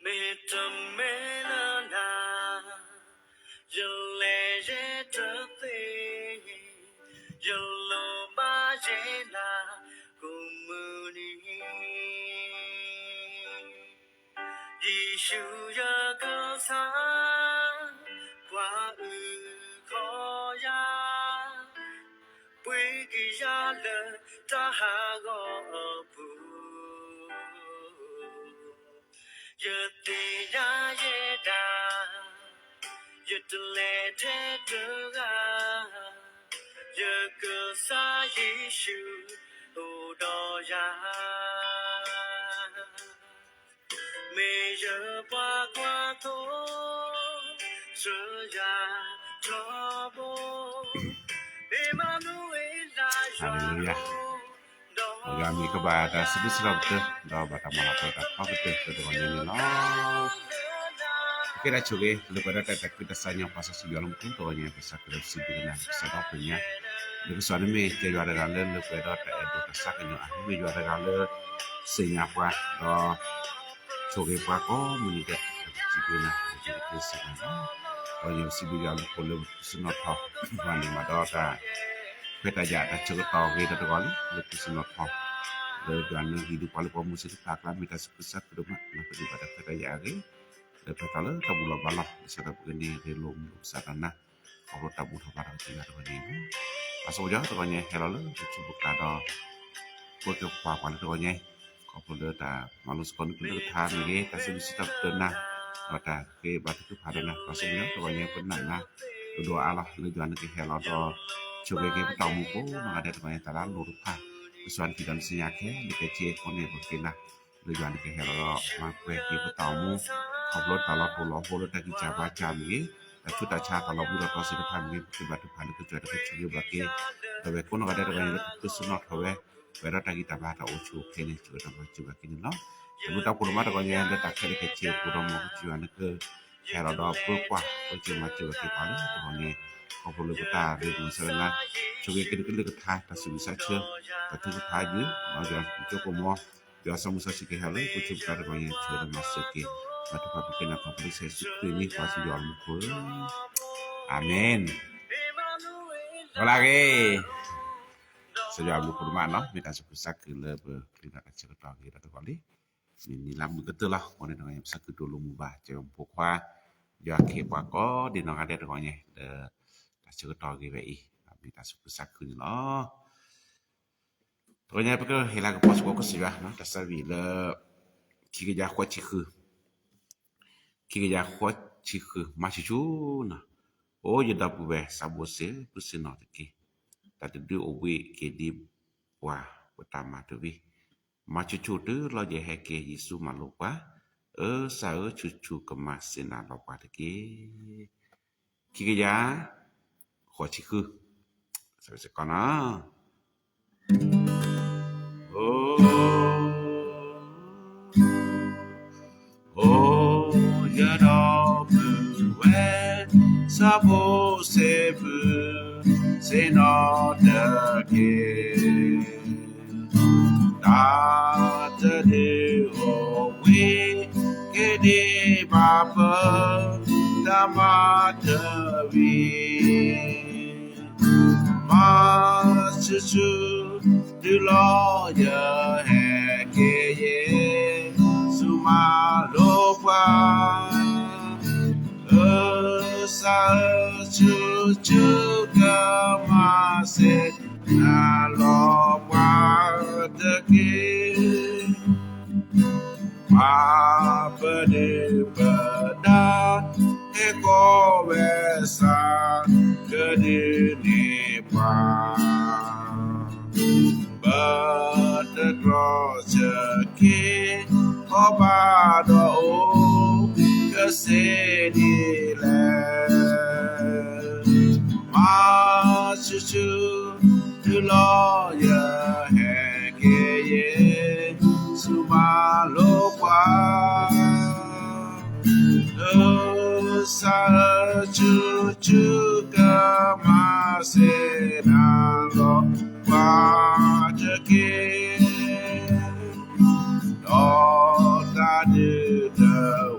မ့တမ့ၢ်လၢနၤ, ယလဲၤယဲတသ့, ယလိၣ်ဘၣ်ယဲနၤကိးမုၢ်နံၤ, ယ့ၣ်ၡူးယကစၢ်, ပှၤအုၣ်က့ၤယၤ, ပှ့ၤက့ၤယၤလၢတၢ်ဟးဂီၤအပူၤ, ယသ့ၣ်ညါယဲဒၣ်, ယတလဲၤထဲတဂၤ, ယကစၢ်ယ့ၣ်ၡူးအိၣ်ဒီးယၤ, မ့ၢ်ယပှၤကွၢ်သိ, စၢယၤထီဘိ, မ့ၢ်မၤနူၤဝဲလၢယွၤ, ဟါလ့လူယၤ, အဂၤမ့ၢ်ကဘၣ်တၢ်စံးဘျုးစံးထီၣ်ပတြၢၤ ဒီးဘၣ်တၢ်မၤလၤကပီၤတၢ်ထီကတၢၢ်တဂီၤညါန့ၣ်လီၤ. ကဲဒၣ်ဆိၣ်ဂ့ၤ လၢပှဲၤဒီးတၢ်အဲၣ်တၢ်ကွံတၢ်စံၣ်ညီၣ်ပှၤစီဆှံယွၤလၢမူခိၣ်တဂီၤညါ ပစံးဘျုးကနၣ် ပစံးထီၣ်ပတြၢၤညါ, လၢကစၢ်န့ၣ်မ့ၢ်ကဲယွၤတဂၤလၢလၢပှဲၤဒီးတၢ်အဲၣ်ဒိးတၢ်ဆါကညီၤဧါ, မ့ၢ်ယွၤတဂၤလၢ သ့ၣ်ညါပှၤ ဒီး ဆိၣ်ဂ့ၤပှၤကိးမုၢ်နံၤဒဲး ပစံးဘျုးနၤ ပစံးဘျုးကစၢ်ယွၤလီၤ. ဒီးယွၤပစံးဘျုးယွၤလၢပှဲၤလၢပစံၣ်ညီၣ်ထီၣ် ပှၤန့ၣ်မးဒီးတၢ် ခွဲးတၢ်ယာ်တၢ်ဆၢကတီၢ်ဂ့ၤဒီးတဂီၤလံ လၢပစံၣ်ညီၣ်ထီၣ် လၢယွၤန့ၣ်ဂံၢ်ဒုးပှၤလၢပှၤမူစ့တဖၣ်အကျါ မ့ၢ်တၢ်စူၢ်က့ၤစူၢ်က့ၤဒိၣ်မး လၢပဒုးဘၣ်တၢ်ခွဲးတၢ်ယာ်အဂ့ၢ် လၢပတၢ်လၢတၢ်ဘူၣ်လီၤဘါလီၤ လၢဆၢကတီၢ်ပကန့ၢ်ဂ့ၤလိာ်မုာ်လိာ်ပသးဒီးနၤ ခီဖျိတၢ်ဘူၣ်ထီၣ်ဘါထီၣ်ကစၢ်ယွၤတဂီၤန့ၣ်လီၤ. အဆိကတၢၢ်တဂီၤညါ ဟဲလီၤလၢပဆိကမိၣ်ကၤဒီး ပကကွၢ်ပှၤလၢတဂီၤညါ ခီဖျိလၢတၢ်မၤလိစ့ၢ်ကီးနကလုၢ်ကထါမ့ၢ်ဂ့ၤ တၢ်စံးဘျုးစံးထီၣ်ပတြၢၤနၤ ဒီးတၢ်ဃ့ဘါထုကဖၣ်ဒီးနၤ ပှၤဆိကမိၣ်တဂီၤညါ ပနာ်နၤ ဒိၣ်ဒိၣ်အါလီၤ လၢယွၤနကဟဲလီၤဒီး ဆိၣ်ဂ့ၤက့ၤပတၢ်အိၣ်မူကိးနီၢ်ဂၤဒဲးတဂီၤညါ တၢ်လၢအလိၣ်တဖၣ် ကစၢ်နက့ၤဒီးနစံၣ်ညီၣ်ခဲ နကဲဆ့အခိၣ်န့ၣ် ပဃ့နၤ လၢယွၤနကဟဲလီၤဒီး မၤပှဲၤက့ၤပတၢ်အိၣ်မူ ခီဖျိတၢ်လီၤတိၢ်လီၤဟိလၢတၢ်ဂံၢ်စၢ်ဘါစၢ်မ့ၢ်ဂ့ၤ တၢ်ဆူးတၢ်ဆါတၢ်လီၤဘှံးလီၤတီၤသ့ၣ်တဖၣ်မ့ၢ်ဂ့ၤ ပဃ့ဘါထုကဖၣ်လၢကစၢ်တၢ်ကဆိၣ်ဂ့ၤဘၣ်က့ၤ ဒီးဝဲကိးနီၢ်ဂၤဒဲးတဂီၤညါလၢပဃုစနီၣ်ထီၣ်ဝဲ ပှဲၤဒီးတၢ်ဂံၢ်တၢ်ဘါတၢ်အိၣ်ဆူၣ်အိၣ်ချ့န့ၣ် ဆိၣ်ဂ့ၤဒီးမၤစၢၤဘၣ်က့ၤန့ၣ်လီၤ. တၢ်ဘျုးတၢ်ဖှိၣ်ဒိၣ်မးတဂီၤညါ လၢတၢ်ခဲလၢာ်ခဲဆ့အပူၤဒီး မ်ကစၢ်ယွၤနက ဟဲလီၤဒီးပၢကွၢ်ပကစၢ်မၤစၢၤဘၣ်က့ၤပှၤလၢတဂီၤန့ၣ် ခီဖျိလၢပတၢ်ရ့ဒိၣ်မးစၢၤလၢနၤ ဆိၣ်ဂ့ၤက့ၤနကလုၢ်ကထါ တၢ်စံးဘျုးစံးဆၢ တၢ်ထုကဖၣ်ယုာ် ဒီးယွၤကၠိကိၣ်မီ ယွၤစီမုၢ်စီဆှံကဟဲလီၤလၢပဆိကတၢၢ်တဂီၤညါ ဆိၣ်ဂ့ၤဒီးမၤစၢၤက့ၤ ဘါထုကဖၣ်ပဃ့နၤ ခီဖျိလၢကစၢ်ယ့ၣ်ၡူးခရံာ်မံၤ ပှၤစံးယွၤလၢမူခိၣ်ဧၢ အၤမ့ၣ်. ဝဲလၢအဂ့ၤ ကစၢ်ယွၤဘျုးဖှိၣ်ဒိၣ်မးနီၤ မ့ၢ်တၢ်သူၣ်ခုသးခုလၢပချံးဒီးတၢ်ဆၢကတီၢ်ဂ့ၤဒီးတဂီၤလံ မ့ၢ်နံၤလၢမုၢ်ကတၢၢ်လီၤ အဃိန့ၣ်တဂီၤညါ ပစၢ်ကတိၤလိာ်မုာ်ဘၣ် ကၠီယွၤဖိခွါ ယွၤခ့ပှၤကိးဒံးနီၢ်ဂၤဒဲးတဂီၤညါ လၢတၢ်ဆၢကတီၢ်ဂ့ၤဝဲအံၤ မ့ၢ်တၢ်သူၣ်ခုသးခုန့ၣ်လီၤ. တဂီၤညါ ပကဟ့ၣ်လၤကပီၤစ့ၢ်ကီးကစၢ်ယွၤ တၢ်ဆၢဝံၤလၢ ခံကယၤဃိးဆံဃု ခံကယၤဃိးဆံဃု မၤဆူၣ်ဆူၣ်နီၤ, အိယဒီပုၢ်ဝဲၢ် စးဘိးစ့ၢ် ပုၢ်ဆ့ၣ်နီၤတက့ၢ်, တၢ်တဒုးအိၣ်ဘှံးက့ၤဒံးပှၤပတၢ်မၤတဝံၤ, မၤဆူၣ်ဆူၣ်တုၤလီၤယဟဲက့ၤ ယ့ၣ်ၡူးမၤလိပှၤ, အၢ စးဧၢ ဆူၣ်ဆူၣ်ကမၤစ့ၢ်နၤလီၤပှၤတက့ၢ်. ခံကယၤ ဃိးဆံဃု, စးစ့ၢ်ကီးနီၤ. အိယဒီပုၢ်ဝဲၢ် စးဘိးစ့ၢ် ပုၢ်ဆ့ၣ်နီၤတက့ၢ်, တၢ်တဒုးအိၣ်ဘှံးက့ၤဒံးဘၣ်ပတၢ်မၤတဝံၤ, မၤဆူၣ်ဆူၣ်တုၤလီၤယဟဲက့ၤ ယ့ၣ်ၡူးမၤလိပှၤ, အၢ စးဧၢ ဆူၣ်ဆူၣ်ကမၤစ့ၢ်နၤလီၤ ပှၤတက့ၢ်. ပၢ်ပဒုၣ်ပဒါ ဟဲကိးဝဲ စးကဒုးန့ၢ်ပှၤ, ပတတြီဆၢက့ၤ ခီဘၣ်ဒီးအိၣ်ကစ့ၢ်ဒ်လဲၣ်. မၤဆူၣ်ဆူၣ် တုၤလီၤယဟဲက့ၤ ယ့ၣ်ၡူးမၤလိပှၤ, အၢ စးဧၢ ဆူၣ်ဆူၣ်ကမၤစ့ၢ်နၤလီၤ ပှၤတက့ၢ်. ဒီးတၢ်ဒုးတ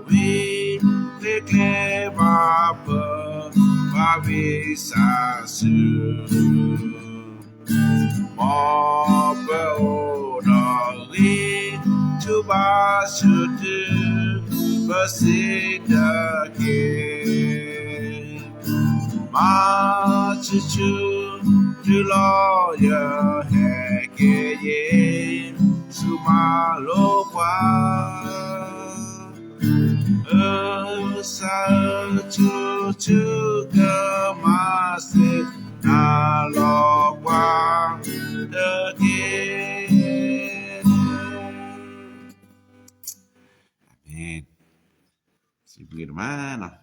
ဘၣ်ဆၢထၢၣ် ပစံးတက့ၢ်. မၤဆူၣ်ဆူၣ် တုၤလီၤယဟဲက့ၤယ့ၣ်, ဆူၣ်မၤလိပှၤ, အၢၣ်စၢ်အၢၣ်ဆူၣ်ဆူၣ် ကမၤစၢၤနၤလီၤပှၤတက့ၢ်. အၤမ့ၣ်. စံးဘျုးနၤနီၤ.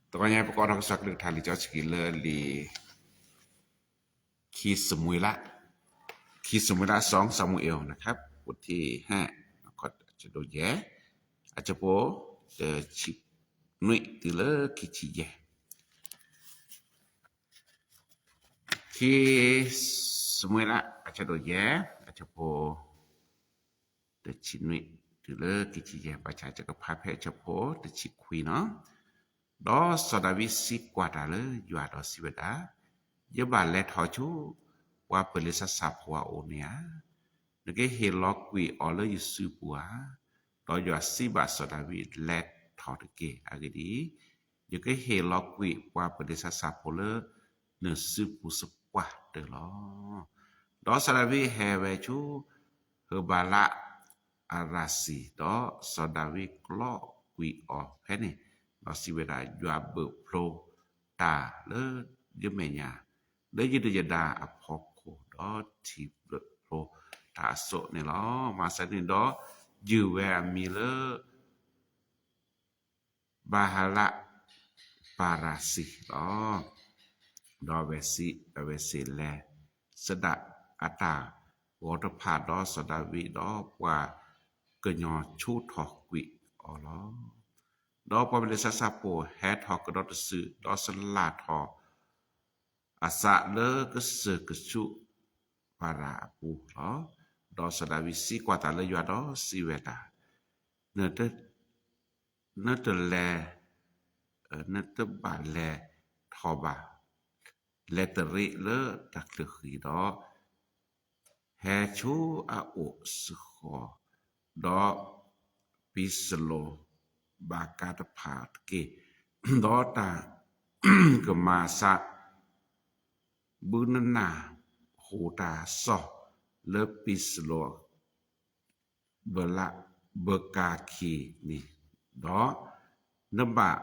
တဂီၤညါပကအိးထီၣ်ကစၢ်ကလုၢ်ကထါလံာ်စီဆှံလၢလံာ် ခံၡမူၤအ့လး, ခံၡမူၤအ့လး สองซามูเอลนะครับ บทที่ห้า အဆၢဒိၣ်ယဲၢ်, အဆၢဖိတဆံနွံတုၤလၢခံဆံယဲၢ်. ခံၡမူၤအ့လး အဆၢဒိၣ်ယဲၢ်, အဆၢဖိ တဆံနွံတုၤလၢခံဆံယဲၢ်, ဘၣ်ဆၣ်ယကဖးဖဲအဆၢဖိတဆံခွံနီၤ. ဒီးစီၤဒၤဝံးစံးကွၢ်တၢ်လၢယွၤဒီးစံးဝဲဒၣ်, ယဘၣ်လဲၤထီၣ်ဆူ ပှၤပလ့းဆါစၢ်ဖိအအိၣ်န့ၣ်ဧါ. နကဟ့ၣ်လီၤကွံာ်အီၤလၢယစုပူၤဧါ. ဒီးယွၤစံးဘၣ်စီၤဒၤဝံး, လဲၤထီၣ်တက့ၢ်. အဂ့ၢ်ဒ်အံၤ, ယကဟ့ၣ်လီၤကွံာ်ပှၤပလ့းဆါစၢ်ဖိလၢနစုပူၤသပှၢ်တၢၢ်လီၤ. ဒီးစီၤဒၤဝံးဟဲဝဲဆူ ဟၢဘၤလးအရၤစံၤ, ဒီးစီၤဒၤဝံးကျီကွံာ်အီၤဖဲန့ၣ်, ဒီးစံးဝဲဒၣ်, ယွၤဘျုးဖျိတၢ်လၢယမဲာ်ညါ, လၢယဒုၣ်ယဒါအဖီခိၣ်, ဒီးထံၣ်ဘျုးဖျိတၢ်အစိၣ်န့ၣ်လီၤ. မၤစၢၤန့ၣ်ဒီး ယုၢ်ဝဲအမံၤလၢ ဘၤဟလးပၤရၤစံၤလီၤ. ဒီးအဝဲစံး, အဝဲစံးလဲၤစဒၣ်အတၢ်ဂီၤတဖၣ်, ဒီးစီၤဒၤဝံးဒီးပှၤကညီဆိထီၣ်ကွံာ်အီၤလီၤ. ဒီးပှၤပလ့းဆါစၢ်ဖိဟဲထီၣ်ကဒီးတစု, ဒီးစလၣ်ထီၣ် အသးလၢကစၢၢ်ကဆူးပၤရၤအပူၤလီၤ. ဒီးစီၤဒၤဝံးစံးကွၢ်တၢ်လၢယွၤဒီးစံးဝဲဒၣ်, နတလဲၤ, နတဘၣ်လဲၤထီၣ်ဘၣ်, လဲၤတရံးလၢတၢ်ချၢဃံဒီး ဟဲဆူအအိၣ်စ့ၢ်ကီး, ဒီးပံးစလိၣ်ဘၣ်ကးတဖၣ်တက့ၢ်. ဒီးတၢ်ကမၤအသး ဘုနနၢ်ဟူတၢ်စီၢ်လၢပံးစလိၣ် ဘၢလး ဘၢကးခံန့ၣ်, ဒီးနဘၣ်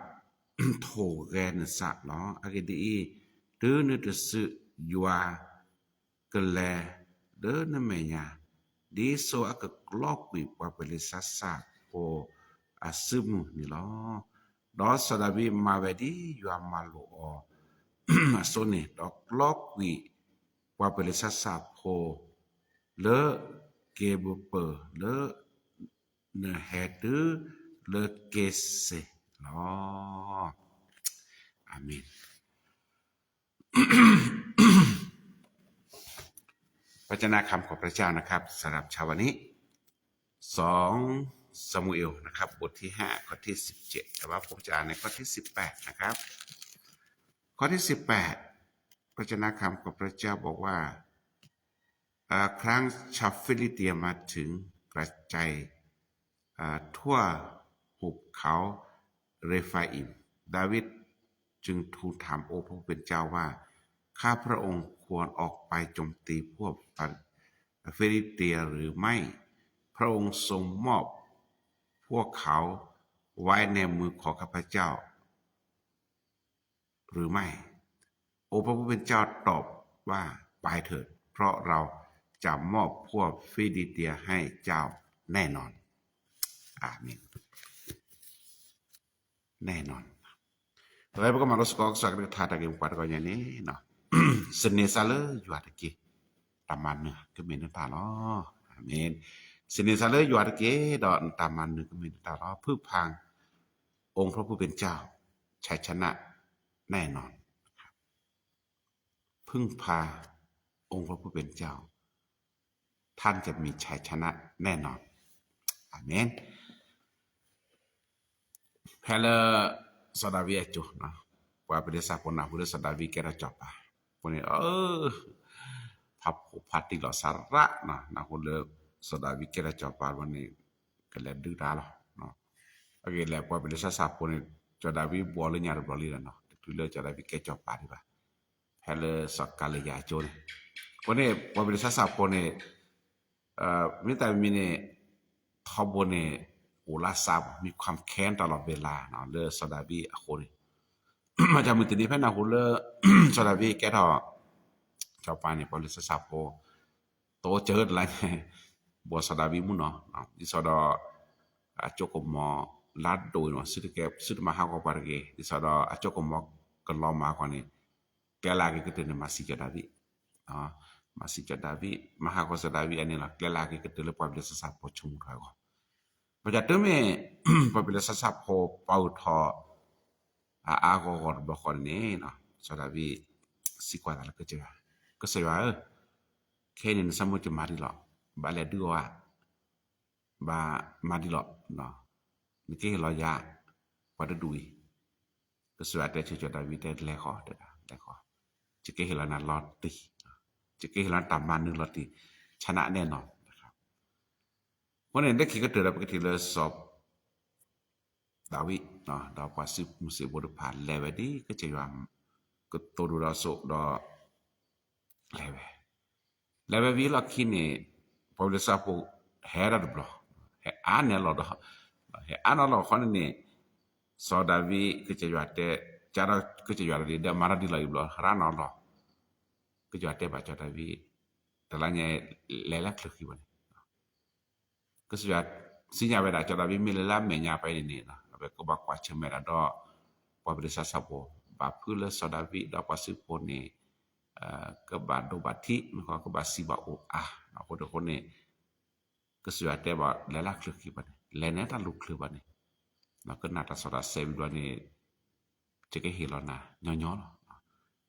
ထိၣ်ဂဲၤနသးလီၤ. အဂ့ၢ်ဒ်အံၤ, တုၤနတစုယွၤ ကလဲၤလၢနမဲာ်ညါ, ဒ်သိးအကကျီကွံာ်ပှၤပလ့းဆါစၢ်ဖိအစုမုၢ်န့ၣ်လီၤ. ဒီးစီၤဒၤဝံးမၤဝဲဒ်ယွၤမၤလိာ်အီၤအသိးန့ၣ်, ဒီးကျီကွံာ်ပှၤပလ့းဆါစၢ်ဖိ လၢက့ၤဘၢပၢၢ်လၢ နဟဲတုၤလၢက့ၤစ့ၢ်လီၤ. အၤမ့ၣ်. พระเจ้านะ คำของพระเจ้านะครับ สำหรับเช้าวันนี้ สองซามูเอลนะครับ บทที่ห้า ข้อที่สิบเจ็ด แต่ว่าผมจะอ่านในข้อที่สิบแปดนะครับ ข้อที่สิบแปด พระเจ้านะ คำของพระเจ้าบอกว่า เอ่อ ครั้งชาวฟิลิสเตียมาถึงกระจาย อ่า ทั่วหุบเขาเรฟาอิม ดาวิดจึงทูลถามองค์พระผู้เป็นเจ้าว่า ข้าพระองค์ควรออกไปโจมตีพวกฟิลิสเตียหรือไม่ พระองค์ทรงมอบพวกเขาไว้ในมือของข้าพเจ้า หรือไม่ องค์พระผู้เป็นเจ้าตอบว่า ไปเถิด เพราะเราจะมอบพวกฟิลิสเตียให้เจ้าแน่นอน อาเมน แน่นอน တဂၤပကမၤလိစ့ၢ်ကီး ကစၢ်ကလုၢ်ကထါတၢ်ဂ့ၢ်မိၢ်ပှၢ်တဂီၤညါန့ၣ် စံးန့ၢ်သးလၢယွၤတက့ၢ် တၢ်မၤနၢၤကမ့ၢ်နတၢ်လီၤ. အၤမ့ၣ်. စံးန့ၢ်သးလၢယွၤတက့ၢ် ဒီးနတၢ်မၤနၢၤကမ့ၢ်နတၢ်လီၤ. ဖုၣ်ဖၣ် องค์พระผู้เป็นเจ้า ชัยชนะแน่นอน พึ่งพาองค์พระผู้เป็นเจ้า ท่านจะมีชัยชนะแน่นอน อาเมน ဖဲလၢ စီၤဒၤဝံးအစိၤ ပှၤပလ့းစၢ်ဖိနၢ်ဟူလၢစီၤဒၤဝံးကဲထီၣ်စီၤပၤ အဃိန့ၣ် အၢ ဖးဖိဖးတံၢ်လီၤစၢ်ရၣ်နီၤ, နၢ်ဟူလၢ စီၤဒၤဝံးကဲထီၣ်စီၤပၤဘျီန့ၣ် ကလဲၤဒုးတၢ်လီၤ. အဂ့ၢ်လဲၣ် ပှၤပျံၤလၢဆၣ်ဆၣ်ဖိန့ၣ် စီၤဒၤဝံးဘှီလၢညါတဘျီလံလီၤနီၤ, တချုးလၢစီၤဒၤဝံးကဲစီၤပၤဒံးဘၣ်, ဖဲလၢစီၤကၤလံယၤကၠိန့ၣ်, အဃိန့ၣ် ပှၤပျံၤလၢဆၣ်ဆၣ်ဖိန့ၣ် မ့ၢ်တၢ်မံၤန့ၣ် ထီဘိန့ၣ် အိၣ်လၢစး မ့ၢ်ခွါခဲတၢ်လီၤဘဲလၢ လၢစီၤဒၤဝံးအဃိန့ၣ်, မ့ၢ်တၢ်မုၢ်တနံၤဖဲနၢ်ဟူလၢ စီၤဒၤဝံးကဲထီၣ် စီၤပၤန့ၣ် ပှၤလၢဆၣ်ဆၣ်ဖိ တအိၣ်စၢၤတလါညါ ဘှီစီၤဒၤဝံးမုၢ်နီၤ, ဒ်သိးဒီး အစိကမီၤလၢဒိၣ်အံၤနီၤ သုတကဲ သုတမၤဟးဂီၤပှၤတဂ့ၤ, ဒ်သိးဒီးအစိကမီၤကလီၤမၢ်အဂီၢ်န့ၣ် ကျဲလၢအဂ့ၤကတၢၢ်န့ၣ် မၤစံးကၠီၤဒၤဝံး, မၤစံးကၠီၤဒၤဝံး မၤဟးဂီၤစီၤဒၤဝံးအန့ၣ်လီၤ, ကျဲလၢအဂ့ၤကတၢၢ်လၢပှၤပျံၤလၢဆၣ်ဆၣ်ဖိဆိကမိၣ်ထီၣ်အဂီၢ်, ဘၣ်ဆၣ်တုၤမ့ၢ် ပှၤပျံၤလၢဆၣ်ဆၣ်ဖိပာ်အုၣ်ထီၣ် အအါဂီၢ်ဂီၢ်တဘျီဃီန့ၣ် စီၤဒၤဝံး စံးကွၢ်သးလၢကစၢ်ယွၤ, ကစၢ်ယွၤဧၢ, ခဲအံၤန့ၣ် နဆိကမိၣ်ကမၤဒ်လဲၣ်, ဘၣ်လဲၤဒုးအီၤဧါ, ဘၣ်မၤဒ်လဲၣ်, နကဟ့ၣ်လီၤယၤ ပှၤတဒူၣ်အံၤ, ကစၢ်ယွၤတဲဆၢစီၤဒၤဝံးတဲ လဲၤဃီတဲဒၣ် လဲၤဃီ, ယကဟ့ၣ်လီၤနၤလီၤတံၢ်, ယကဟ့ၣ်လီၤနၤတၢ်မၤနၢၤလီၤတံၢ် ဆါနၤအနဲၣ်နီၤ အဃိန့ၣ် လၢခံကတၢၢ်ဒီး ပကထံၣ်လၢစီၤဒၤဝံး ဒီးပှၤစုမုၢ်စံးဘိတဖၣ် လဲၤဝဲဒ်ကစၢ်ယွၤ ကတိၤဒိၣ်ဒီးစိးဒီး လဲၤဝဲ, လဲၤဝဲဝံၤလီၢ်ခံန့ၣ် ပှၤပျံၤလၢဆၣ်ဆၣ်ဖိ ဟဲဒၣ်တဘျီ, ဟဲအါန့ၢ်လီၤဒီး, ဟဲအါန့ၢ်လီၤခီန့ၣ်န့ၣ် စီၤဒၤဝံး ကစၢ်ယွၤတဲ, ကဒီးကစၢ်ယွၤတဂၤဒီး မၤတၢ်ဒ်လီၤအံၤဘျီ ဟဲရၣ်နီၤလီၤ, ကစၢ်ယွၤတဲဘၣ်စီၤဒၤဝံး, တလါညါ လဲၤလၢချုးဃံဘၣ်န့ၣ် ကစၢ်ယွၤစံၣ်ညီၣ်ဝဲဒၣ် စီၤဒၤဝံးမ့ၢ်လဲၤလၢအမဲာ်ညါဖဲအံၤန့ၣ်န့ၣ် အဝဲကဘၣ်ကွၢ်ဆၢၣ်မဲာ်ဒၣ်ဒီး ပှၤပျံၤလၢဆၣ်ဆၣ်ဖိ ဘၣ်ဖုးလၢစီၤဒၤဝံးဒီးပှၤစုဖိန့ၣ် ကဘၣ်ဒိဘၣ်ထံး မ့ၢ်ကဘၣ်စံးဘၣ်အိၣ်အါ, အဃိတဃိန့ၣ် ကစၢ်ယွၤတဲဘၣ်လဲၤလၢချုးဃံဘၣ်န့ၣ် လဲၤန့ၣ်တၢ်လူၤချုးဘၣ်န့ၣ် ကနၣ်တၢ်စီၣ်တၢ်ဆဲးဝံၤဘျီန့ၣ် ယကဟ့ၣ်လီၤနၤညီညီလီ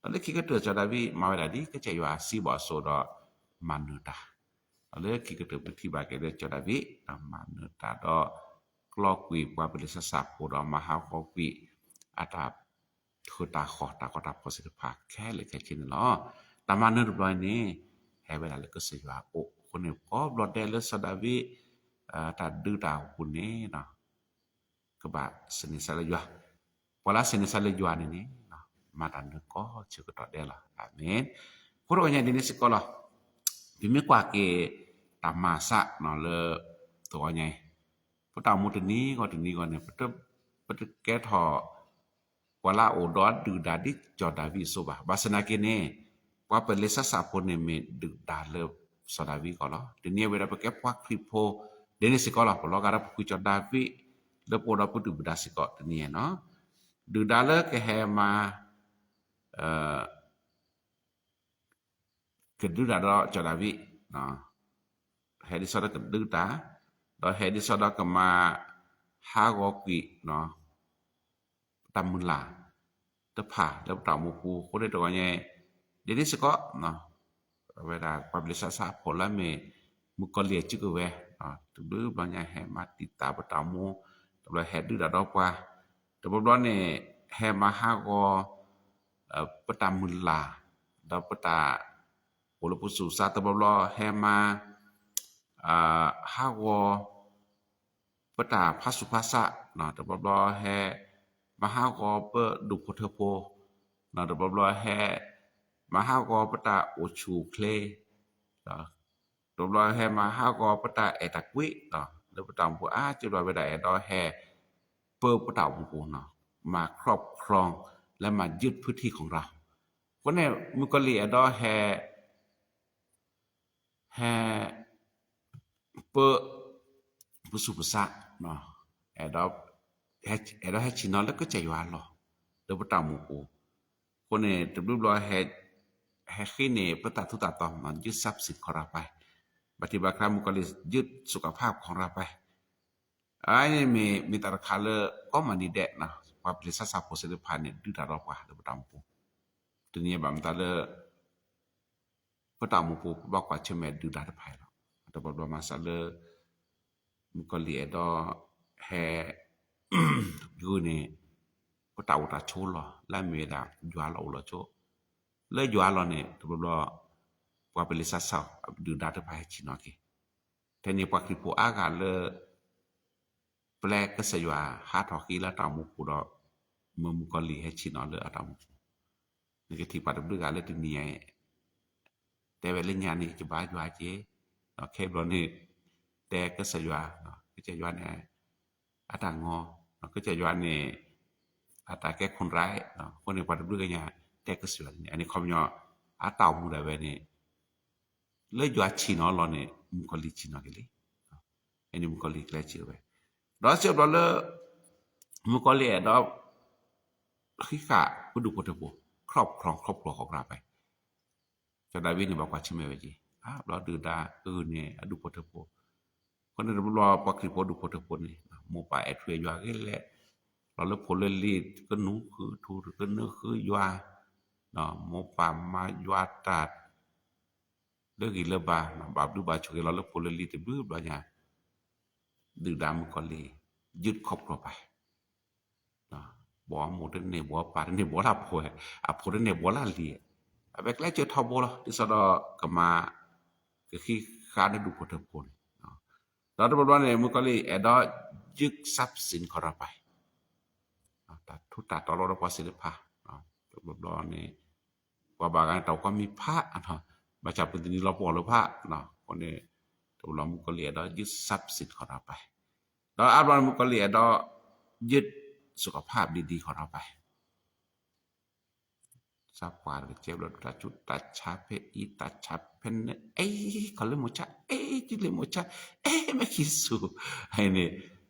ၤ. ဒီးလၢခံကတၢၢ်စီၤဒၤဝံးမၤဝဲဒၣ်ဒ်ကစၢ်ယွၤစံးဘၣ်အစိၤဒီး မၤနၢၤတၢ်, ဒီးလၢခံကတၢၢ်ပထံၣ်ဘၣ်က့ၤလၢစီၤဒၤဝံး မၤနၢၤတၢ်ဒီး ကျီကွံာ်ပှၤပျံၤလၢဆၣ်ဆၣ်ဖိဒီးမၤဟးဂီၤကွံာ် အတၢ်ဃၢၤတၢ်ဃီၤတၢ်ကီတၢ်ခဲစ့ၢ်တဖၣ်ခဲလၢာ်ခဲဆ့န့ၣ်လီၤ. တၢ်မၤနၢၤတဘျီန့ၣ် ဟဲဝဲဒၣ်လၢကစၢ်ယွၤအအိၣ်အဃိန့ၣ် ကိးဘျီဒဲးလၢစီၤဒၤဝံး တၢ်ဒုးတၢ်အပူၤန့ၣ် ကဘၣ်စံးန့ၢ်စၢ်လၢယွၤ, ပှၤလၢစံးန့ၢ်စၢ်လၢယွၤန့ၣ်န့ၣ် မၤတၢ်နၢၤကီၢ်ဆၢကတီၢ်ဒဲးလီၤ. အၤမ့ၣ်. အဃိတဂီၤညါဒ်န့ၣ်စ့ၢ်ကီးလီၤ. ပမ့ၢ်ကွၢ်က့ၤတၢ်မၤစၢ်လၢ တဂီၤညါအံၤ ပတၢ်အိၣ်မူတနံၤဂီၢ်တနံၤဂီၢ်န့ၣ် ပတကဲထီၣ် ပှၤလၢအအိၣ်ဒီးဒုၣ်ဒါဒ်စီၤဒၤဝံးအသိးဘၣ်. ဘၣ်ဆၣ်သနာ်က့န့ၣ် ပှၤပျံၤလၢဆၣ်ဆၣ်ဖိန့ၣ်မ့ၢ်ဒုၣ်ဒါလၢစီၤဒၤဝံးအဂီၢ်လီၤ. တနံၤအံၤဝဲဒၣ်ပကဲပှၤခရံာ်ဖိ ဒ်န့ၣ်စ့ၢ်ကီးလီၤ. ပလီၤဂာ်ဒီးပဃုာ်စီၤဒၤဝံး လၢပအိၣ်ဒီးပဒုၣ်ပဒါစ့ၢ်ကီးတနံၤအံၤနီၤ. ဒုၣ်ဒါလၢကဟဲမၤ ကဒုးတၢ်ဒီးစီၤဒၤဝံး, ဟဲဒ်သိးဒီးကဒုးတၢ်, ဒီးဟဲဒ်သိးဒီးကမၤဟးဂီၤကွံာ် တၢ်မုၢ်လၢ်တဖၣ်လၢပတၢ်အိၣ်မူပူၤ အဃိန့ၣ်တဂီၤညါ ဒ်န့ၣ်စ့ၢ်ကီး အဝဲဒၣ်ပှၤပျံၤလၢဆၣ်ဆၣ်ဖိလၢမ့ၢ် မုၣ်ကီၤလံၢ်အစုကဝဲၤ တဘျုးဘျီညါဟဲမၤတံာ်တာ်ပတၢ်အိၣ်မူ, တဘျီဟဲဒုးတၢ်ဒီးပှၤ, တဘျီဘျီန့ၣ် ဟဲမၤဟးဂီၤ ပတၢ်မုၢ်လၢ် ဒီးပတၢ်အိၣ်လၢပဆူးပဆါ, တဘျီဘျီဟဲမၤ ဟးဂီၤ ပတၢ်ဖးဆူးဖးဆါ, တဘျီဘျီဟဲမၤဟးဂီၤပဒူၣ်ဖိထၢဖိ, တဘျီဘျီဟဲမၤဟးဂီၤပတၢ်အိၣ်ဆူၣ်အိၣ်ချ့, တဘျီဘျီဟဲမၤဟးဂီၤပတၢ်အဲၣ်တၢ်ကွံ, လၢပတၢ်အိၣ်မူပူၤအါစုဘျီဝဲဒၣ်အဲၣ်ဒိးဟဲ ပၢပတၢ်အိၣ်မူပူၤနီၤ, မၤ ครอบครอง လၢမၤ ยึดพื้นที่ของเรา အဃိန့ၣ် မုၣ်ကီၤလံၢ်အဲၣ်ဒိးဟဲ ဟဲ ပၢ ပဆူးပဆါ, အဲၣ်ဒိး အဲၣ်ဒိးဟဲဆ့ၣ်နီၤလၢကစၢ်ယွၤအလီၢ် လၢပတၢ်အိၣ်မူပူၤ, အဃိန့ၣ် တဘျုးဘျီ ဟဲဃ့န့ၢ်ပတၢ်ထူးတၢ်တီၤ ยึดทรัพย์สินของเราไป, ဘၣ်ထံးဘၣ်ခါ မုၣ်ကီၤလံၢ် ยึดสุขภาพของเราไป, အန့ၣ်မ့ၢ် မ့ၢ်တၢ်တခါလၢ ကိးမုၢ်နံၤဒဲး ပှၤပျံၤလၢဆၣ်ဆၣ်ဖိသ့ၣ်တဖၣ်န့ၣ် ဒုးတၢ်ဒီးပှၤလၢပတၢ်အိၣ်မူပူၤ, တနံၤအံၤဘၣ်မတၤလၢ ပတၢ်အိၣ်မူပူၤ ပဘၣ်ကွၢ်ဆၢၣ်မဲာ်ဒုၣ်ဒါတဖၣ်အံၤလီၤ. တဘျီဘျီမၤစၢၤလၢ မုၣ်ကီၤလံၢ်အဲၣ်ဒိး ဟဲ ဂုာ်န့ၢ် ပတၢ်အိၣ်တၢ်ဆိးလီၢ် လၢအမ့ၢ်ဝဲဒၣ် ယွၤလီၢ်အိၣ်လီၢ်ဆိး, လၢယွၤလီၢ်န့ၣ် တဘျီဘျီ ပှၤပလံၤစၢ်ဆၣ် ဒုၣ်ဒါတဖၣ်ဟဲဆ့ၣ်နီၤက့ၤ, ထဲန့ၣ်ပှၤခရံာ်ဖိအါဂၤလၢ ပျဲကစၢ်ယွၤဟးထီၣ်ဃ့လၢတၢ်အိၣ်မူပူၤဒီး မုၣ်ကီၤလံၢ်ဟဲဆ့ၣ်နီၤလၢအတၢ်အိၣ်မူပူၤ, နကထံၣ်ပှၤတဘျုးဂၤလၢတနံၤညါ တဲဝဲလၢညါန့ၣ် ယဘါယွၤက့ၤ, ဒီးခဲဘျီန့ၣ် တဲကစၢ်ယွၤ, ကစၢ်ယွၤန့ၣ် အတၢ်ငီ, ကစၢ်ယွၤန့ၣ် အတၢ်ကဲခိၣ်ရၢ, အဃိန့ၣ် ပှၤတဘျုးကညါ တဲကစၢ်ယွၤန့ၣ် အန့ၣ်ခီပညီ အတၢ်အိၣ်မူဒၣ်ဝဲန့ၣ် လၢယွၤဆ့ၣ်နီၤလီၤန့ၣ် မုၣ်ကီၤလံၢ်ဆ့ၣ်နီၤက့ၤလံ, အန့ၣ်မုၣ်ကီၤလံၢ်ကျဲစၢၤဝဲ, ဒီးစံးဘျီလၢ မုၣ်ကီၤလံၢ်အဲၣ်ဒိး ဃံးဃာ်ပဒူၣ်ဖိထၢဖိ, ครอบครอง ครอบครัว ของเราไป, စီၤဒၤဝံးန့ၣ် ဘၣ်ကွၢ်ဆၢၣ်မဲာ်ဝဲက့ၤ, အဘျီဒုၣ်ဒါအဂုၤန့ၣ် အဒူၣ်ဖိထၢဖိ, အဃိန့ၣ်တဘျီဘျီ ပှၤခရံာ်ဖိဒူၣ်ဖိထၢဖိန့ၣ် မိၢ်ပၢ်အဲၣ်ထူအဲၣ်ယွၤဂ့ၤလဲၣ်, လီၤလၢဖိလၢလံၤ ကနုာ်ဃုာ်ထူ ကနုာ်ဃုာ်ယွၤ, မိၢ်ပၢ်မၤယွၤတၢ် လၢဂံၢ်လၢဘါ, ဘၣ်ဘျုးဘၣ်ဆိၣ်ဂ့ၤလီၤလၢဖိလၢလံၤတဘျုးဘျီညါ, ဒုၣ်ဒါမုၣ်ကီၤလံၢ် ยึดครอบครัวไป, ဘီမိၢ်တန့ၢ်ဘီပၢ်တန့ၢ်ဘီလၢအဖိ, အဖိတန့ၢ်ဘီလၢအလံၤ, အဝဲကျဲစၢၤထီဘိလီၤ ဒ်သိးဒီးကမၤ ကဃံးဃာ်န့ၢ်ဒူၣ်ဖိထၢဖိန့ၣ်, ဒီးတဘျီဘျီန့ၣ် မုၣ်ကီၤလံၢ်အဲၣ်ဒိး ยึดทรัพย์สินของเราไป, တၢ်ထူးတၢ်တီၤလီၤဒီးပှၤသ့ၣ်တဖၣ်, တဘျီဘျီန့ၣ် ပှၤဘၣ်ဂၤန့ၣ် တၢ်အိၣ်ကီၢ်မံၤဖး, ဘၣ်ဆၣ်ပသနံၤလီၤပှီၢ်လၢၤဖး, အဃိန့ၣ် တဘျီဘျီမုၣ်ကီၤလံၢ်အဲၣ်ဒိး ยึดทรัพย์สินของเราไป, ဒီးအါဘျီန့ၣ် မုၣ်ကီၤလံၢ်အဲၣ်ဒိး ยึดสุขภาพดีๆของเราไป, စၢ်ပှၤတကဲဘျီ တၢ်ဆူးတၢ်ဆါဖဲအံၤ တၢ်ဆါဖဲန့ၣ် အဲ ခီလ့မိၢ်ဆါ အဲ ကလ့မိၢ်ဆါ အဲ မ့ၢ်ခံဆူၣ် အန့ၣ်